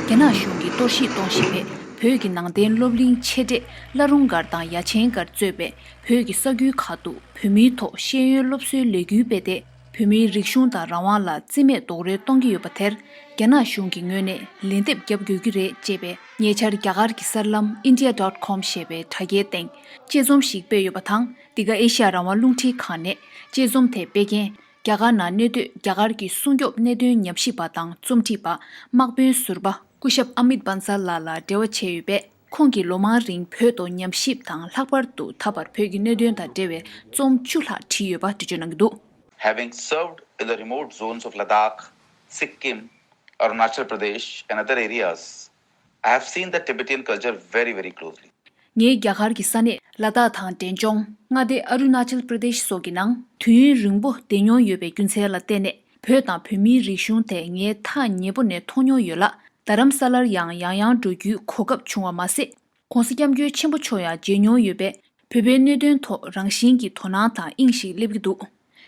རྒྱ་ནག་གཞུང་གིས་གཏོར་བཤིག་གཏོང་བཞིན་པའི་བོད་ཀྱི་ནང་བསྟན་སློབ་གླིང་ཆེ་གྲས་བླ་རུང་སྒར་དང་ཡ་ཆེན་སྒར་གཙོས་པའི་བོད་ཀྱི་ས་ཁུལ་ཁག་ཏུ་བོད་མིའི་ཐོག་ཤེས་ཡོན་སློབ་གསོའི་ལས་འགུལ་སྤེལ་ཏེ། བོད་མིའི་རིག་གཞུང་དང་རང་དབང་ལ་བརྩི་མེད་རྡོག་རོལ་གཏོང་གི་ཡོད་པ་དེར། རྒྱ་ནག་གཞུང་གི་ངོས་ནས་ལན་འདེབས་བརྒྱབ་དགོས་ཀྱི་རེད་ཅེས་པའི་ཉེ་ཆར་རྒྱ་གར་གྱི་གསར་ལམ་India dot com ཞེས་པའི་དྲ་རྒྱའི་སྟེང་དཔྱད་རྩོམ་ཞིག་སྤེལ་ཡོད་པ་དང་། འདི་ག་ཨེ་ཤ་ཡ་རང་དབང་རླུང་འཕྲིན་ཁང་ནས་དཔྱད་རྩོམ་དེ་སྤེལ་མཁན། རྒྱ་གར་ནང་གནས་སྡོད་རྒྱ་གར་གྱི་སྲུང་སྐྱོབ་གནད་དོན་ཉམས་ཞིབ་པ་དང་རྩོམ་སྒྲིག་པ། དམག་དཔོན་ཟུར་པ་སྐུ་ཞབས་ཨ་མིད་བྷན་སལ་ལགས་ལ་འབྲེལ་བ་བྱས་ཡོད་པས། ཁོང་གིས་ལོ་མང་རིང་བོད་ཐོག་ཉམས་ཞིབ་དང་། ལྷག་པར་དུ་ད་བར་བོད་ཀྱི་གནད་དོན་དང་འབྲེལ་བའི་རྩོམ་བཅུ་ལྷག་བྲིས་ཡོད་པ་འགྲེལ་བརྗོད་གནང་གི་འདུག། Having served in the remote zones of Ladakh, Sikkim, Arunachal Pradesh, and other areas, I have seen the Tibetan culture very, very closely. ངའི་རྒྱ་གར་གྱི་ས་གནས་ལ་དྭགས་དང་འབྲས་ལྗོངས། མངའ་སྡེ་ཨ་རུ་ན་ཅལ་པྲ་དེཤ་སོགས་ཀྱི་ནང་དུས་ཡུན་རིང་པོ་བསྡད་མྱོང་ཡོད་པའི་རྒྱུ་མཚན་ལ་བརྟེན་ནས། བོད་དང་བོད་མིའི་རིག་གཞུང་དེ་ངས་ཐག་ཉེ་པོ་ནས་མཐོང་མྱོང་ཡོད་ལ། རྡ་རམ་ས་ལར་ཡང་ཡང་ཡང་འགྲོ་རྒྱུའི་གོ་སྐབས་བྱུང་བ་མ་ཟད། ྋགོང་ས་ྋསྐྱབས་མགོན་ཆེན་པོ་མཆོག་ཡང་མཇལ་མྱོང་ཡོད་པས། བོད་པའི་གནད་དོན་ཐོག་རང་བཞིན་གྱིས་དོ་སྣང་དང་དབྱིངས་ཤིག་སླེབས་ཀྱི་འདུག་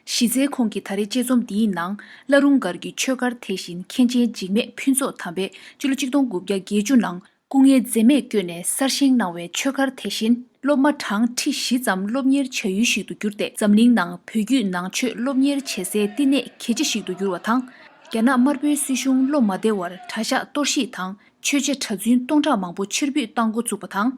གཞི་རྩའི་ཁོང་གིས་ད་རེས་དཔྱད་རྩོམ་འདིའི་ནང་བླ་རུང་སྒར་གྱི་ཆོས་སྒར་དེ་བཞིན་མཁན་ཆེན་འཇིགས་མེད་ཕུན་ཚོགས་དམ་པས་སྤྱི་ལོ་ཆིག་སྟོང་དགུ་བརྒྱ་བརྒྱད་ཅུ་ནང་སྐུ་ངལ་འཛེམས་མེད་བསྐྱོན་ནས་གསར་བཞེངས་གནང་བའི་ཆོས་སྒར་དེ་བཞིན་སློབ་མ་གྲངས་ཁྲི་བཞི་ཙམ་སློབ་གཉེར་བྱ་ཡུལ་ཞིག་ཏུ་གྱུར་ཏེ། འཛམ་གླིང་ནང་བོད་བརྒྱུད་ནང་ཆོས་སློབ་གཉེར་བྱེད་སའི་བསྟི་གནས་གལ་ཆེ་ཞིག་ཏུ་གྱུར་བ་དང་། རྒྱ་ནག་དམར་པོའི་སྲིད་གཞུང་བློ་མ་བདེ་བར་གྲྭ་ཤག་གཏོར་བཤིག་དང་ཆོས་བྱེད་གྲྭ་བཙུན་སྟོང་ཕྲག་མང་པོ་ཕྱིར་འབུད་བཏང་འགོ་བཙུགས་པ་དང་།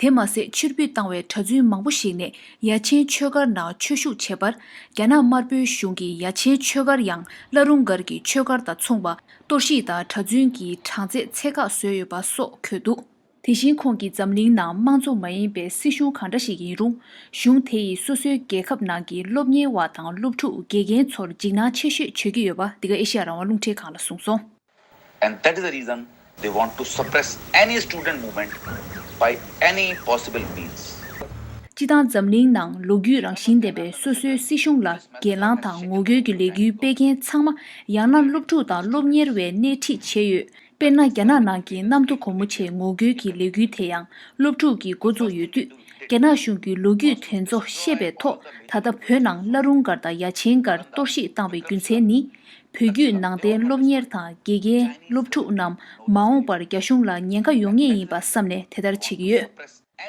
དེ་མ་ཟད་ཕྱིར་འབུད་བཏང་བའི་གྲྭ་བཙུན་མང་པོ་ཞིག་ནས་ཡ་ཆེན་ཆོས་སྒར་ནང་ཆོས་ཞུགས་བྱས་པར། རྒྱ་ནག་དམར་པོའི་གཞུང་གིས་ཡ་ཆེན་ཆོས་སྒར་ཡང་བླ་རུང་སྒར་གྱི་ཆོས་སྒར་དང་མཚུངས་པ་གཏོར་བཤིག་དང་གྲྭ་བཙུན་གྱི་གྲངས་ཚད་ཚད་བཀག་བཟོས་ཡོད་པ་སོགས་འཁོད་འདུག་དེ་བཞིན་ཁོང་གིས་འཛམ་གླིང་ནང་དམངས་གཙོ་མ་ཡིན་པའི་སྲིད་གཞུང་གང་འདྲ་ཞིག་ཡིན་རུང་། གཞུང་དེ་ཡིས་སོ་སོའི་རྒྱལ་ཁབ་ནང་གི་སློབ་གཉེར་བ་དང་སློབ་ཕྲུག་དགེ་རྒན་ཚོར་འཇིགས་སྣང་ཆེ་ཤོས་བྱེད་ཀྱི་ཡོད་པ་འདི་ག་ཨེ་ཤེ་ཡ་རང་དབང་རླུང་འཕྲིན་ཁང་ལ་གསུངས་སོང་། And that is the reason they want to suppress any student movement by any possible means. སྤྱི་བཏང་འཛམ་གླིང་ནང་ལོ་རྒྱུས་རང་བཞིན་ལྡན་པའི་སོ་སོའི་སྲིད་གཞུང་ལ་སྒེར་ལངས་དང་ངོ་རྒོལ་གྱི་ལས་འགུལ་སྤེལ་མཁན་ཚང་མ་ཡང་ན་སློབ་ཕྲུག་དང་སློབ་གཉེར་བས་སྣེ་ཁྲིད་བྱས་ཡོད། དཔེར་ན། རྒྱ་ནག་ནང་གི་གནམ་མདོ་སྒོ་མོ་ཆེའི་ངོ་རྒོལ་གྱི་ལས་འགུལ་དེ་ཡང་སློབ་ཕྲུག་གིས་འགོ་བཙུགས་ཡོད་དུས། རྒྱ་ནག་གཞུང་གིས་ལོ་རྒྱུས་དེ་ཚོ་ཤེས་པའི་ཐོག་ད་ལྟ་བོད་ནང་བླ་རུང་སྒར་དང་ཡ་ཆེན་སྒར་གཏོར་བཤིག་བཏང་བའི་རྒྱུ་མཚན་ནི། བོད་བརྒྱུད་ནང་བསྟན་སློབ་གཉེར་དང་དགེ་རྒན་སློབ་ཕྲུག་རྣམས་མ་འོངས་པར་རྒྱ་གཞུང་ལ་ཉེན་ཁ་ཡོང་ངེས་ཡིན་པ་བསམ་ནས་དེ་ལྟར་བྱེད་ཀྱི་ཡོད།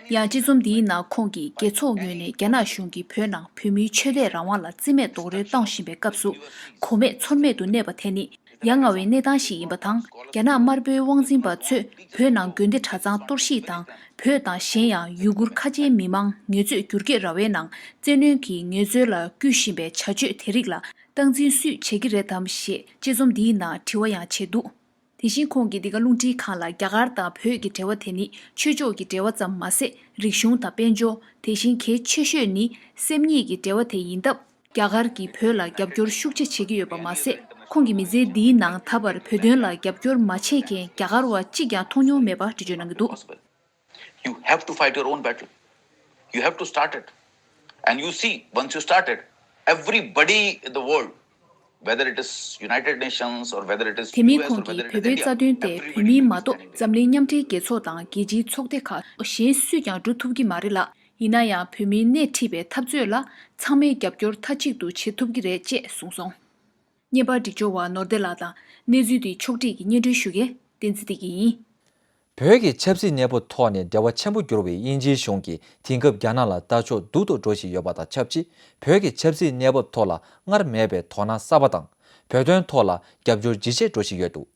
ཡང་དཔྱད་རྩོམ་འདིའི་ནང་ཁོང་གིས་རྒྱལ་ཚོགས་ངོས་ནས་རྒྱ་ནག་གཞུང་གིས་བོད་ནང་བོད་མིའི་ཆོས་དད་རང་དབང་ལ་རྩིས་མེད་རྡོག་རོལ་གཏོང་བཞིན་པའི་སྐབས་སུ། གོ་མེད་ཚོར་མེད་དུ་གནས་པ་དེ་ནི་ཡ་ང་བའི་གནས་སྟངས་ཤིག་ཡིན་པ་དང་། རྒྱ་ནག་དམར་པོའི་དབང་འཛིན་པ་ཚོས་བོད་ནང་དགོན་སྡེ་གྲྭ་ཚང་གཏོར་བཤིག་དང་། བོད་དང་གཞན་ཡང་ཡུ་གུར་ཁ་ཆེའི་མི་མང་ངལ་རྩོལ་བསྒྱུར་བསྐྱོད་ར་བའི་ནང་བཙན་གནོན་གྱིས་ངལ་རྩོལ་ལ་བསྐུལ་བཞིན་པའི་བྱ་སྤྱོད་དེ་རིགས་ལ་སྟངས་འཛིན་སུས་བྱེད་ཀྱི་རེད་དམ་ཞེས་དཔྱད་རྩོམ་འདིའི་ནང་དྲི་བ་ཡང་བྱས་འདུག་དེ་བཞིན་ཁོང་གིས་འདི་ག་རླུང་འཕྲིན་ཁང་ལ་རྒྱ་གར་དང་བོད་ཀྱི་འབྲེལ་བ་དེ་ནི་ཆོས་ཕྱོགས་ཀྱི་འབྲེལ་བ་ཙམ་མ་ཟད། རིག་གཞུང་དང་དཔལ་འབྱོར། དེ་བཞིན་གལ་ཆེ་ཤོས་ནི་སེམས་ཉིད་ཀྱི་འབྲེལ་བ་དེ་ཡིན་སྟབས། རྒྱ་གར་གྱིས་བོད་ལ་རྒྱབ་སྐྱོར་ཤུགས་ཆེ་བྱེད་ཀྱི་ཡོད་པ་མ་ཟད། ཁོང་གིས་མི་ཚེ་འདིའི་ནང་ད་བར་བོད་དོན་ལ་རྒྱབ་སྐྱོར་མ་བྱེད་མཁན་རྒྱ་གར་བ་གཅིག་ཀྱང་མཐོང་མྱོང་མེད་པ་འགྲེལ་བརྗོད་གནང་གི་འདུག You have to fight your own battle. You have to start it. And you see, once you start it, everybody in the world, whether it is United Nations or whether it is དེ་མིན། U S or ཁོང་གིས་whether it is བོད་པའི་རྩ་དོན་དེ་བོད་མིའི་མ་གཏོགས་འཛམ་གླིང་མཉམ་འབྲེལ་རྒྱལ་ཚོགས་དང་རྒྱལ་སྤྱིའི་ཚོགས་སྡེ་ཁག་གཞན་སུས་ཀྱང་སྒྲུབ་ཐུབ་ཀྱི་མ་རེད་ལ། ཡིན་ན་ཡང་བོད་མིའི་སྣེ་ཁྲིད་པའི་འཐབ་རྩོད་ལ་ཚང་མས་རྒྱབ་སྐྱོར་མཐའ་གཅིག་ཏུ་བྱེད་ཐུབ་ཀྱི་རེད་ཅེས་གསུངས་སོང་། བརྙན་པར་སྒྲིག་སྦྱོར་བ་ནོར་བདེ་ལགས་དང་། གནས་ཚུལ་དེ་ཕྱོགས་སྒྲིག་གིས་སྙན་སྒྲོན་ཞུ་མཁན་བསྟན་འཛིན་བདེ་སྐྱིད་ཡིན། བོད་ཀྱི་ཆབ་སྲིད་གནས་བབ་ཐོག་ནས་འབྲེལ་བ་ཆེན་པོ་གྱུར་བའི་དབྱིན་ཇིའི་གཞུང་གིས་དེང་སྐབས་རྒྱ་ནག་ལ་ལྟ་ཕྱོགས་སྡུག་ཏུ་འགྲོ་བཞིན་ཡོད་པ་དང་ཆབས་ཅིག་བོད་ཀྱི་ཆབ་སྲིད་གནས་བབ་ཐོག་ལ་སྔར་མེད་པའི་དོ་སྣང་གསར་པ་དང་། བོད་དོན་ཐོག་ལ་རྒྱབ་སྐྱོར་ཇེ་ཆེར་འགྲོ་བཞིན་ཡོད་འདུག་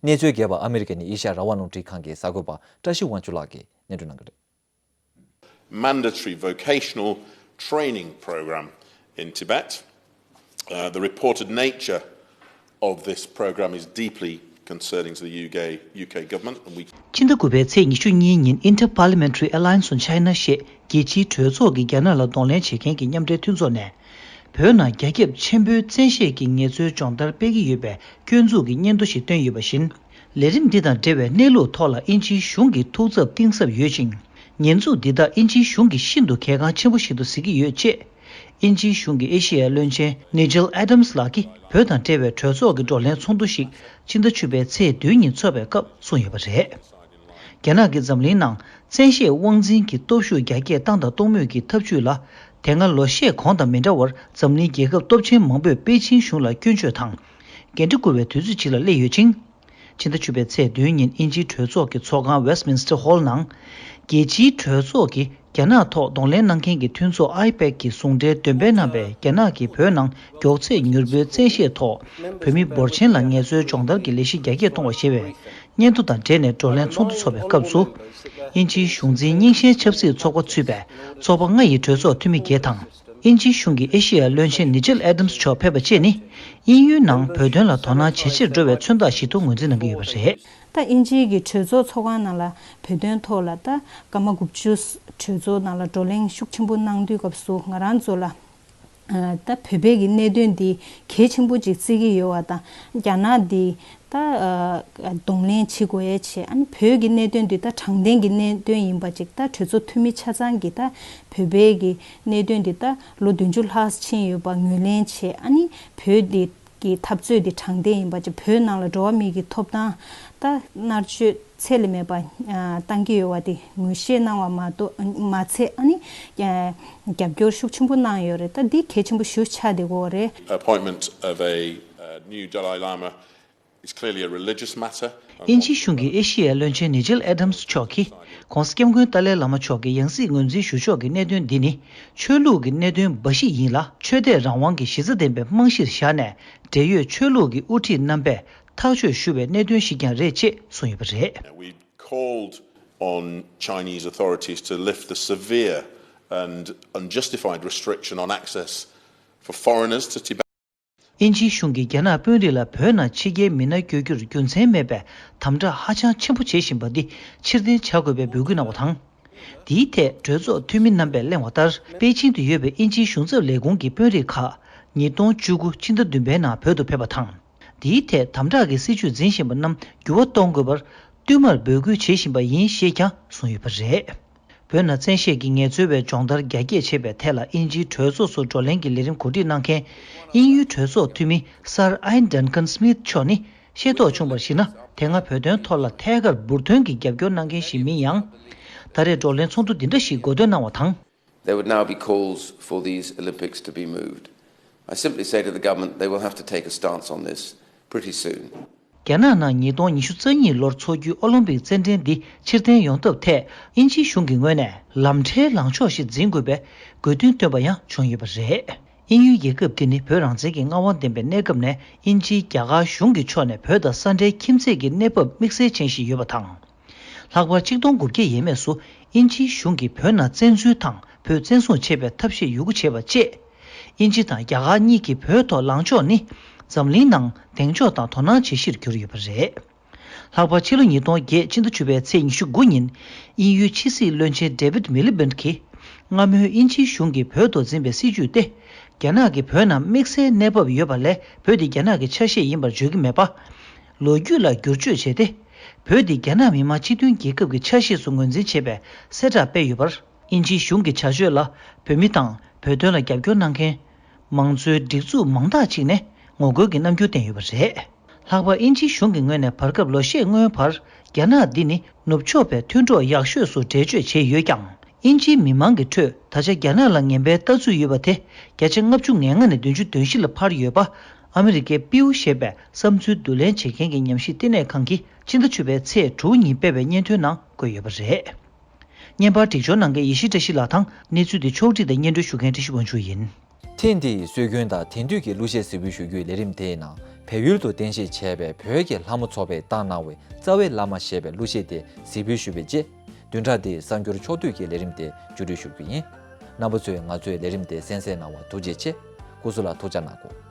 གནས་ཚུལ་རྒྱས་པ་ཨ་མི་རི་ཀ་ནས་ཨེ་ཤ་ཡ་རང་དབང་རླུང་འཕྲིན་ཁང་གི་གསར་འགོད་པ་བཀྲ་ཤིས་དབང་ཕྱུག་ལགས་ཀྱིས་སྙན་སྒྲོན་གནང་གི་རེད། Mandatory vocational training program in Tibet. Uh, the reported nature of this program is deeply concerning to the U K, U K government, and we ཕྱི་ཟླ་དགུ་པའི་ཚེས་ཉི་ཤུ་གཉིས་ཉིན་Inter-Parliamentary Alliance on China ཞེས་རྒྱལ་སྤྱིའི་གྲོས་ཚོགས་ཀྱིས་རྒྱ་ནག་ལ་གདོང་ལེན་བྱེད་མཁན་གྱི་མཉམ་འབྲེལ་མཐུན་ཚོགས་ནས། བོད་ནང་རྒྱ་ཁྱབ་ཆེན་པོའི་བཙན་ཤེད་ཀྱི་ངལ་རྩོལ་སྦྱོང་བརྡར་སྤེལ་གྱི་ཡོད་པའི་སྐྱོན་འཛུགས་ཀྱི་སྙན་ཐོ་ཞིག་བཏོན་ཡོད་པ་བཞིན། ལས་རིམ་འདི་དང་འབྲེལ་བའི་གནས་ལུགས་ཐོག་ལ་དབྱིན་ཇིའི་གཞུང་གིས་ཐུགས་འཚབ་གཏིང་ཟབ་ཡོད་ཅིང་། ཉེས་འཛུགས་འདི་དག་དབྱིན་ཇིའི་གཞུང་གིས་ཤིན་ཏུ་གལ་འགངས་ཆེན་པོ་ཞིག་ཏུ་གཟིགས་ཀྱི་ཡོད་ཅེས། དབྱིན་ཇིའི་གཞུང་གི་ཨེ་ཤེ་ཡའི་བློན་ཆེན་Nigel Adams ལགས་ཀྱིས་བོད་དང་འབྲེལ་བའི་གྲོས་ཚོགས་ཀྱི་བགྲོ་གླེང་ཚོགས་འདུ་ཞིག་ཕྱི་ཟླ་བཅུ་པའི་ཚེས་བདུན་ཉིན་འཚོགས་པའི་སྐབས་གསུངས་ཡོད་པ་རེད། རྒྱ་ནག་གིས་འཛམ་གླིང་ནང་བཙན་ཤེད་དབང་འཛིན་གྱི་སྟོབས་ཤུགས་རྒྱ་སྐྱེད་བཏང་དང་གཏོང་མུས་ཀྱི་ཐབས་ཇུས་ལ། དེ་སྔ་ལོ་ཤས་གོང་དང་མི་འདྲ་བར་འཛམ་གླིང་རྒྱལ་ཁབ་སྟོབས་ཆེན་མང་པོས་པེ་ཅིན་གཞུང་ལ་སྐྱོན་བརྗོད་དང་། འགན་འཁྲི་འཁུར་བའི་དུས་ཚོད་ཅིག་ལ་སླེབས་ཡོད་ཅིང་། ཕྱི་ཟླ་བཅུ་པའི་ཚེས་བདུན་ཉིན་དབྱིན་ཇིའི་གྲོས་ཚོགས་ཀྱི་ཚོགས་ཁང་Westminster Hall ནང་། རྒྱལ་སྤྱིའི་གྲོས་ཚོགས་ཀྱིས་རྒྱ་ནག་ཐོག་གདོང་ལེན་གནང་མཁན་གྱི་མཐུན་ཚོགས་ཨའི་པེག་གི་ཟུང་འབྲེལ་འདོན་སྤེལ་གནང་བའི་རྒྱ་ནག་གིས་བོད་ནང་མགྱོགས་ཚད་མྱུར་པོའི་བཙན་ཤེད་ཐོག་བོད་མི་འབོར་ཆེན་ལ་ངལ་རྩོལ་སྦྱོང་བརྡར་གྱི་ལས་གཞི་རྒྱ་སྐྱེད་གཏོང་བ་ཞེས་པའི་སྙན་ཐོ་དང་འབྲེལ་ནས་བགྲོ་གླེང་ཚོགས་འདུ་འཚོགས་པའི་སྐབས་སུ། དབྱིན་ཇིའི་གཞུང་འཛིན་རྙིང་ཞེན་ཆབ་སྲིད་ཚོགས་པ་ཚུད་པའི་ཚོགས་པ་ལྔ་ཡི་གྲོས་ཚོགས་འཐུས་མི་བརྒྱད་དང་། དབྱིན་ཇིའི་གཞུང་གི་ཨེ་ཤེ་ཡ་བློན་ཆེན་Nigel Adams མཆོག་ཕེབས་པ་བཅས་ནི། དབྱིན་ཡུལ་ནང་བོད་དོན་ལ་དོ་སྣང་ཇེ་ཆེར་འགྲོ་བའི་མཚོན་རྟགས་ཤིག་ཏུ་ངོས་འཛིན་གནང་གི་ཡོད་པ་རེད། ད་དབྱིན་ཇིའི་གི་གྲོས་ཚོགས་ཚོགས་ཁང་ནང་ལ་བོད་དོན་ཐོག་ལ་ད་སྐར་མ་དགུ་བཅུ་གྲོས་ཚོགས་ནང་ལ་བགྲོ་གླེང་ཤུགས་ཆེན་པོ་གནང་དུས་སྐབས་སུ་ང་རང་ཚོ་ལ་ད་བོད་པའི་གི་གནད་དོན་འདི་གལ་ཆེན་པོ་ཅིག་བརྩི་གི་ཡོད་པ་དང་། རྒྱ་ནག་འདི་ ད་གདོང་ལེན་བྱེད་དགོས་ཡས་བྱས། ཨ་ནི་བོད་ཀྱི་གནད་དོན་འདི་ད་དྲང་བདེན་གྱི་གནད་དོན་ཡིན་པ་ཅིག་ད་གྲོས་ཚོགས་འཐུས་མི་ཆ་ཚང་གིས་ད་བོད་པའི་གི་གནད་དོན་འདི་ད་ལོ་བདུན་ཅུ་ལྷག་ཕྱིན་ཡོད་པ་ངོས་ལེན་བྱས། ཨ་ནི་བོད་འདི་གི་འཐབ་རྩོད་འདི་དྲང་བདེན་ཡིན་པ་ཅིག་བོད་ནང་ལ་འགྲོ་བ་མི་གི་ཐོབ་ཐང་ད་མནར་གཅོད་ཚད་ལས་མེད་པ་ཨ་བཏང་གི་ཡོད་པ་དེ་ངོས་བཞེས་གནང་བ་མ་གཏོགས་མ་ཚད། ཨ་ནི་ཨ་རྒྱབ་སྐྱོར་ཤུགས་ཆེན་པོ་གནང་ཡོད་རེད། ད་འདི་གལ་ཆེན་པོ་ཞེ་པོ་ཆགས་བསྡད་ཀྱི་ཡོད་རེད། Appointment of a uh, new Dalai Lama is clearly a religious matter. དབྱིན་ཇིའི་གཞུང་གིས་ཨེ་ཤི་ཡའི་བློན་ཆེན་ནི་ཇེལ་ཨེ་ཌམ་སི་མཆོག་གིས་༸གོང་ས་༸སྐྱབས་མགོན་ཏཱ་ལའི་བླ་མ་མཆོག་གི་ཡང་སྲིད་ངོས་འཛིན་ཞུ་ཕྱོགས་ཀྱི་གནད་དོན་འདི་ནི་ཆོས་ལུགས་ཀྱི་གནད་དོན་འབའ་ཞིག་ཡིན་ལ། ཆོས་དད་རང་དབང་གི་གཞི་རྩ་ལྡན་པའི་རྨང་གཞིར་བཞག་ནས། འབྲེལ་ཡོད་ཆོས་ལུགས་ཀྱི་དབུ་ཁྲིད་རྣམ་པས་ཐག་གཅོད་ཞུ་བའི་གནད་དོན་ཞིག་ཀྱང་རེད་ཅེས་གསུངས་ཡོད་པ་རེད། We called on Chinese authorities to lift the severe and unjustified restriction on access for foreigners to Tibet. དབྱིན་ཇིའི་གཞུང་གིས་རྒྱ་ནག་དཔོན་རིགས་ལ་བོད་ནང་ཕྱི་རྒྱལ་མི་སྣ་བསྐྱོད་རྒྱུར་རྒྱུ་མཚན་མེད་པའི་དམ་དྲག་ཧ་ཅང་ཆེན་པོ་བྱེད་བཞིན་པ་འདི་ཕྱིར་འཐེན་བྱ་དགོས་པའི་འབོད་སྐུལ་གནང་བ་དང་། འདིའི་ཐད་གྲོས་ཚོགས་འཐུས་མི་རྣམ་པས་གླེང་བ་ལྟར། པེ་ཅིང་དུ་ཡོད་པའི་དབྱིན་ཇིའི་གཞུང་ཚབ་ལས་ཁུངས་ཀྱི་དཔོན་རིགས་ཁག་ཉིས་སྟོང་བཅུ་དགུ་ཕྱི་ཟླ་བདུན་པའི་ནང་བོད་དུ་ཕེབས་པ་དང་། འདིའི་ཐད་དམ་དྲག་གི་སྲིད་བྱུས་འཛིན་བཞིན་པ་རྣམས་འགྱུར་བ་གཏོང་དགོས་པར་བསྟུད་མར་འབོད་སྐུལ་བྱེད་བཞིན་པ་ཡིན་ཞེས་ཀྱང་གསུངས་ཡོད་པ་རེད། བོད་ནང་བཙན་ཤེད་ཀྱིས་ངལ་རྩོལ་བའི་སྦྱོང་བརྡར་རྒྱ་སྐྱེད་བྱེད་པའི་ཐད་ལ་དབྱིན་ཇིའི་གྲོས་ཚོགས་སུ་བགྲོ་གླེང་གི་ལས་རིམ་གོ་སྒྲིག་གནང་མཁན་དབྱིན་ཡུལ་གྲོས་ཚོགས་འཐུས་མི་སར་ཨན་ཌན་ཁན་སྨིད་མཆོག་ནི་ཤེས་རྟོགས་བྱུང་བར་གཞིགས་ན། དེ་སྔ་བོད་དོན་ཐོག་ལ་ཐད་ཀར་འབུར་ཐོན་གྱི་རྒྱབ་སྐྱོར་གནང་མཁན་ཞིག་མིན་ཡང་། ད་རེས་བགྲོ་གླེང་ཚོགས་འདུ་འདི་འདྲ་ཞིག་འགོ་འདོན་གནང་བ་དང་། There would now be calls for these Olympics to be moved. I simply say to the government, they will have to take a stance on this pretty soon. རྒྱ་ནག་ནང་ཉིས་སྟོང་ཉི་ཤུ་རྩ་གཉིས་ལོར་འཚོགས་རྒྱུའི་ཨོ་ལིམ་པིག་རྩེད་འགྲན་འདི་ཕྱིར་འཐེན་ཡོང་ཐབས་ཐད་དབྱིན་ཇིའི་གཞུང་གི་ངོས་ནས་ལམ་ཁྲལ་ལངས་ཕྱོགས་ཤིག་འཛིན་དགོས་པའི་དགོས་འདུན་བཏོན་པ་ཡང་བྱུང་ཡོད་པ་རེད། དབྱིན་ཡུལ་རྒྱལ་ཁབ་འདི་ནི་བོད་རང་བཙན་གྱི་མངའ་དབང་ལྡན་པའི་གནས་སྐབས་ནས་དབྱིན་ཇིའི་རྒྱ་གར་གཞུང་གི་ཕྱོགས་ནས་བོད་དང་ས་འབྲེལ་ཁྱིམ་མཚེས་ཀྱི་གནས་བབ་དམིགས་བསལ་ཅན་ཞིག་ཡོད་པ་དང་། ལྷག་པར་ཆིག་སྟོང་དགུ་བརྒྱ་ཡས་མས་སུ་དབྱིན་ཇིའི་གཞུང་གིས་བོད་ནང་བཙན་འཛུལ་དང་བོད་བཙན་བཟུང་བྱེད་པའི་ཐབས་ཤེས་ཡོད་རྒུ་བྱས་པ་བཅས། དབྱིན་ཇི་དང་རྒྱ་གར་གཉིས་ཀྱིས་བོད་ཐོག་ལངས་ཕྱོགས་ནི་འཛམ་གླིང་ནང་གདེང་འཇོག་དང་དོ་སྣང་བྱེད་གཞིར་གྱུར་ཡོད་པ་རེད། ལྷག་པར་ཕྱི་ལོ་ཉིས་སྟོང་བརྒྱད་ཕྱི་ཟླ་བཅུ་པའི་ཚེས་ཉི་ཤུ་དགུ་ཉིན་དབྱིན་ཡུལ་ཕྱི་སྲིད་བློན་ཆེན་ཌེ་བིད་མི་ལི་བྷེནད་ཀྱིས་སྔ་མོའི་དབྱིན་ཇིའི་གཞུང་གིས་བོད་ཐོག་འཛིན་པའི་སྲིད་བྱུས་ཏེ། རྒྱ་ནག་གིས་བོད་ནང་དམིགས་བསལ་གནས་བབ་ཡོད་པ་ལས་བོད་དེ་རྒྱ་ནག་གི་ཆ་ཤས་ཡིན་པར་བརྗོད་ཀྱི་མེད་པ། ལོ་རྒྱུས་ལ་བསྒྱུར་བཅོས་བྱས་ཏེ། བོད་དེ་རྒྱ་ནག་མི་དམངས་སྤྱི་མཐུན་རྒྱལ་ཁབ་ཀྱི་ཆ་ཤས་སུ་ངོས་འཛིན་བྱས་པའི་གསལ་བསྒྲགས་སྤེལ་ཡོད་པར། དབྱིན་ཇིའི་གཞུང་གི་བྱ་སྤྱོད་ལ་བོད་མི་དང་བོད་དོན་ལ་རྒྱབ་སྐྱོར་གནང་མཁན་མང་གཙོའི་སྒྲིག་འཛུགས་མང་དག་ཅིག་ནས་ངོ་རྒོལ་གྱི་རྣམ་འགྱུར་བསྟན་ཡོད་པ་རེད། ལྷག་པར་དབྱིན་ཇིའི་གཞུང་གི་ངོས་ནས་བར་སྐབས་ལོ་ཤས་སྔོན་བར་རྒྱ་ནག་འདི་ནི་ནུབ་ཕྱོགས་པའི་མཐུན་གྲོགས་ཡག་ཤོས་སུ་འགྲེལ་བརྗོད་བྱས་ཡོད་ཀྱང་། དབྱིན་ཇིའི་མི་མང་གི་ཁྲོད་ད་ཆ་རྒྱ་ནག་ལ་ངན་པའི་ལྟ་ཚུལ་ཡོད་པ་དེ་བརྒྱ་ཆ་ལྔ་བཅུ་ང་ལྔ་ནས་བདུན་ཅུ་དོན་བཞི་ལ་འཕར་ཡོད་པ། ཨ་མི་རི་ཀའི་པིའུ་ཞེས་པའི་བསམ་ཚུལ་བསྡུ་ལེན་བྱེད་མཁན་གྱི་ཉམས་ཞིབ་བསྟི་གནས་ཁང་གིས་ཕྱི་ཟླ་བཅུ་པའི་ཚེས་དྲུག་ཉིན་སྤེལ་བའི་སྙན་ཐོའི་ནང་བཀོད་ཡོད་པ་རེད། བརྙན་པར་སྒྲིག་སྦྱོར་གནང་མཁན་ཡེ་ཤེས་བཀྲ་ཤིས་ལགས་དང་། གནས་ཚུལ་འདི་ཕྱོགས་སྒྲིག་དང་སྙན་སྒྲོན་ཞུ་མཁན་བཀྲ་ཤིས་དབང་ཕྱུག་ཡིན། ཐེངས་འདིའི་སྲོལ་རྒྱུན་དང་དེང་དུས་ཀྱི་གླུ་གཞས་གཟིགས་འབུལ་ཞུ་རྒྱུའི་ལས་རིམ་དེའི་ནང་བལ་ཡུལ་དུ་རྟེན་གཞི་བྱས་པའི་བོད་ཀྱི་ལྷ་མོ་ཚོགས་པས་བཏང་གནང་བའི་རྩ་བའི་བླ་མ་ཞེས་པའི་གླུ་གཞས་དེ་གཟིགས་འབུལ་ཞུས་པའི་རྗེས། བདུན་ཕྲག་འདིའི་གསར་འགྱུར་ཕྱོགས་བསྡུས་ཀྱི་ལས་རིམ་དེ་མཇུག་སྒྲིལ་ཞུ་རྒྱུ་ཡིན། རྣམ་པ་ཚོས་ང་ཚོའི་ལས་རིམ་དེ་གསན་གཟིགས་གནང་བར་ཐུགས་རྗེ་ཆེ། སྐུ་གཟུགས་ལ་ཐུགས་ཅག་གནང་དགོས།